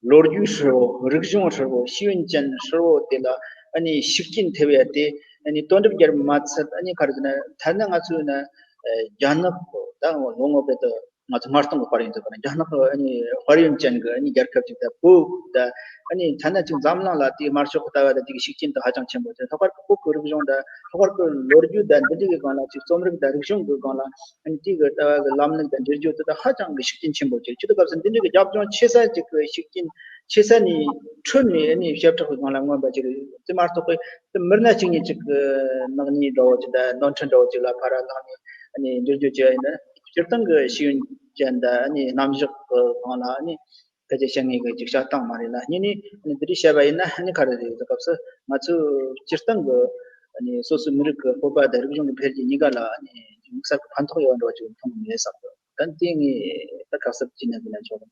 ལོ་རྒྱུས་ཧྲིལ་བོ། རིག་གཞུང་ཧྲིལ་བོ། ཤེས་ཡོན་ཅན་ཧྲིལ་བོ་དེ་ལ་ནི་ཤུགས་རྐྱེན་ཐེབས་ཡ་དེ་ནི་དོན་གྲུབ་རྒྱལ་མ་ཚད་ནི་ག་རེ་ཟེར་ན། ཐ་ན་ང་ཚོའི་ནི་རྒྱ་ནག་ད་ལོ་ངོ་བོད་དུ་ང་ཚོ་དམར་གཏོང་གི་དཔལ་ཡོན་ཟེར་བ་ན་རྒྱ་ནག་གི་ཨ་ནི་དཔལ་ཡོན་ཅན་གྱི་ཨ་ནི་རྒྱལ་ཁབ་ཅིག་དང་བོད་དང་། ཨ་ནི་ཐ་ན་ཅིག་འཛམ་གླིང་ལ་དེའི་དམར་ཤོག་གི་ལྟ་བ་དང་དེ་གི་ཤུགས་རྐྱེན་དེ་ཧ་ཅང་ཆེན་པོ་ཆེ། ལྷག་པར་དུ་བོད་ཀྱི་རིག་གཞུང་དང་ལྷག་པར་དུ་ལོ་རྒྱུས་དང་འདི་འདྲའི་གི་སྒང་ལ། ཅིག་རྩོམ་རིག་དང་རིག་གཞུང་གི་སྒང་ལ་ཨ་ནི་དེ་གི་ལྟ་བ་གི་ལམ་ལུགས་དང་འགྲེལ་བརྗོད་དེ་དག་ཧ་ཅང་གི་ཤུགས་རྐྱེན་ཆེན་པོ་ཆེ། ཆེད་དུ་སྐབས་སུ་འདི་འདྲའི་གི་རྒྱབ་ལྗོངས་ཆེ་ས་ཅིག་གི་ཤུགས་རྐྱེན་ཆེ་ས་ནས་འཕྲོས་ནས་ཨ་ནི་བཤད་གྲགས་ཀྱི་སྒང་ལ་མངོན་པ་ཅིག་རེད། དེ་མ་གཏོགས་པའི་དེ་མི་སྣ་གཅིག་གཉིས་ཅིག་གི་ནག་ཉེས་འདྲ་བོ་ཅིག་དང་ནོར་འཁྲུལ་འདྲ་བོ་ཅིག་ལ་ཕར་ར་ལངས་ནས་ཨ་ནི་འགྲེལ་བརྗོད་བྱས་པ་ཡིན་ན། སྤྱིར་བཏང་གི་ཤེས་ཡོན་ཅན་དང་ཨ་ནི་རྣམ་གཞག་གི་སྒང་ལ་ཨ་ནི་ཕལ་ཆེར་བཤད་མཁན་གྱི་ཅིག་བཤད་སྟངས་མ་རེད་ལ། གཉིས་ནས་ཨ་ནི་དེ་འདྲ་བཤད་པ་ཡིན་ན་ཨ་ནི་ག་རེ་རེད་ཟེར་སྐབས་སུ་ང་ཚོས་སྤྱིར་བཏང་གི་ཨ་ནི་སོ་སོའི་མི་རིགས་ཀྱི་སྤོབས་པ་དང་རིག་གཞུང་གི་འཕེལ་རྒྱས་གཉིས་ཀ་ལ་ཨ་ནི་དམིགས་བསལ་གྱི་ཕན་ཐོགས་ཡོད་འགྲོ་བ་ཅིག་མཐོང་གི་མེད་བསམ་གི། ད་དེ་ངས་ད་ཁ་གསབ་ཅིག་ནས་འདི་ནས་ཆོག་གི།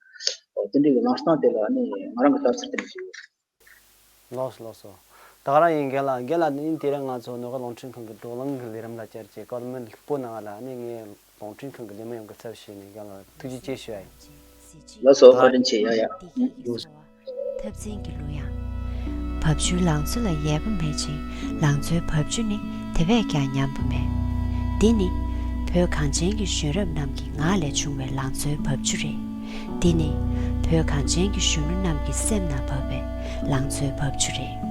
འོ་དེ་འདྲའི་གི་ལངས་སྟངས་དེ་ལ་ཨ་ནི་ང་རང་གི་ལྟ་ཚུལ་དེ་འདྲ་ཞིག་ཡོད། ལགས་སོ་ལགས་སོ། ད་ག་རང་ཡིན། རྒན་ལགས། རྒན་ལགས་ནི་དེ་རིང་ང་ཚོ་ནོར་ཁ་རླུང་འཕྲིན་ཁང་གི་བགྲོ་གླེང་གི་ལས་རིམ་ལ་བཅར་བྱས་བཀའ་མོལ་ལྷུག་པོ་གནང་བ་ལ་ནི་ངས་རླུང་འཕྲིན་ཁང་གི་ལས་མི་ཡོངས་ཀྱི་ཚབ་བྱས་ནས་རྒན་ལགས་ཐུགས་རྗེ་ཆེ་ཞུ་ཡ་ཡིན། ལགས་སོ། བཀའ་དྲིན་ཆེ། ཡ་ཡ། འཐབ་འཛིང་གི་གླུ་དབྱངས། བབ་ཅོལ་ལང་ཚོ་ལ་ཡལ་བ་མེད་ཅིང་། ལང་ཚོའི་བབ་ཅོལ་ནི་དེ་བས་ཀྱང་ཉམས་པ་མེད། འདི་ནི་བོད་གངས་ཅན་གྱི་གཞོན་རབས་རྣམས་ཀྱི་ངག་ལས་བྱུང་བའི་ལང་ཚོའི་བབ་ཅོལ་རེད། འདི་ནི་བོད་གངས་ཅན་གྱི་གཞོན་ནུ་རྣམས་ཀྱི་སེམས་ནང་བབས་པའི་ལང་ཚོའི་བབ་ཅོལ་རེད།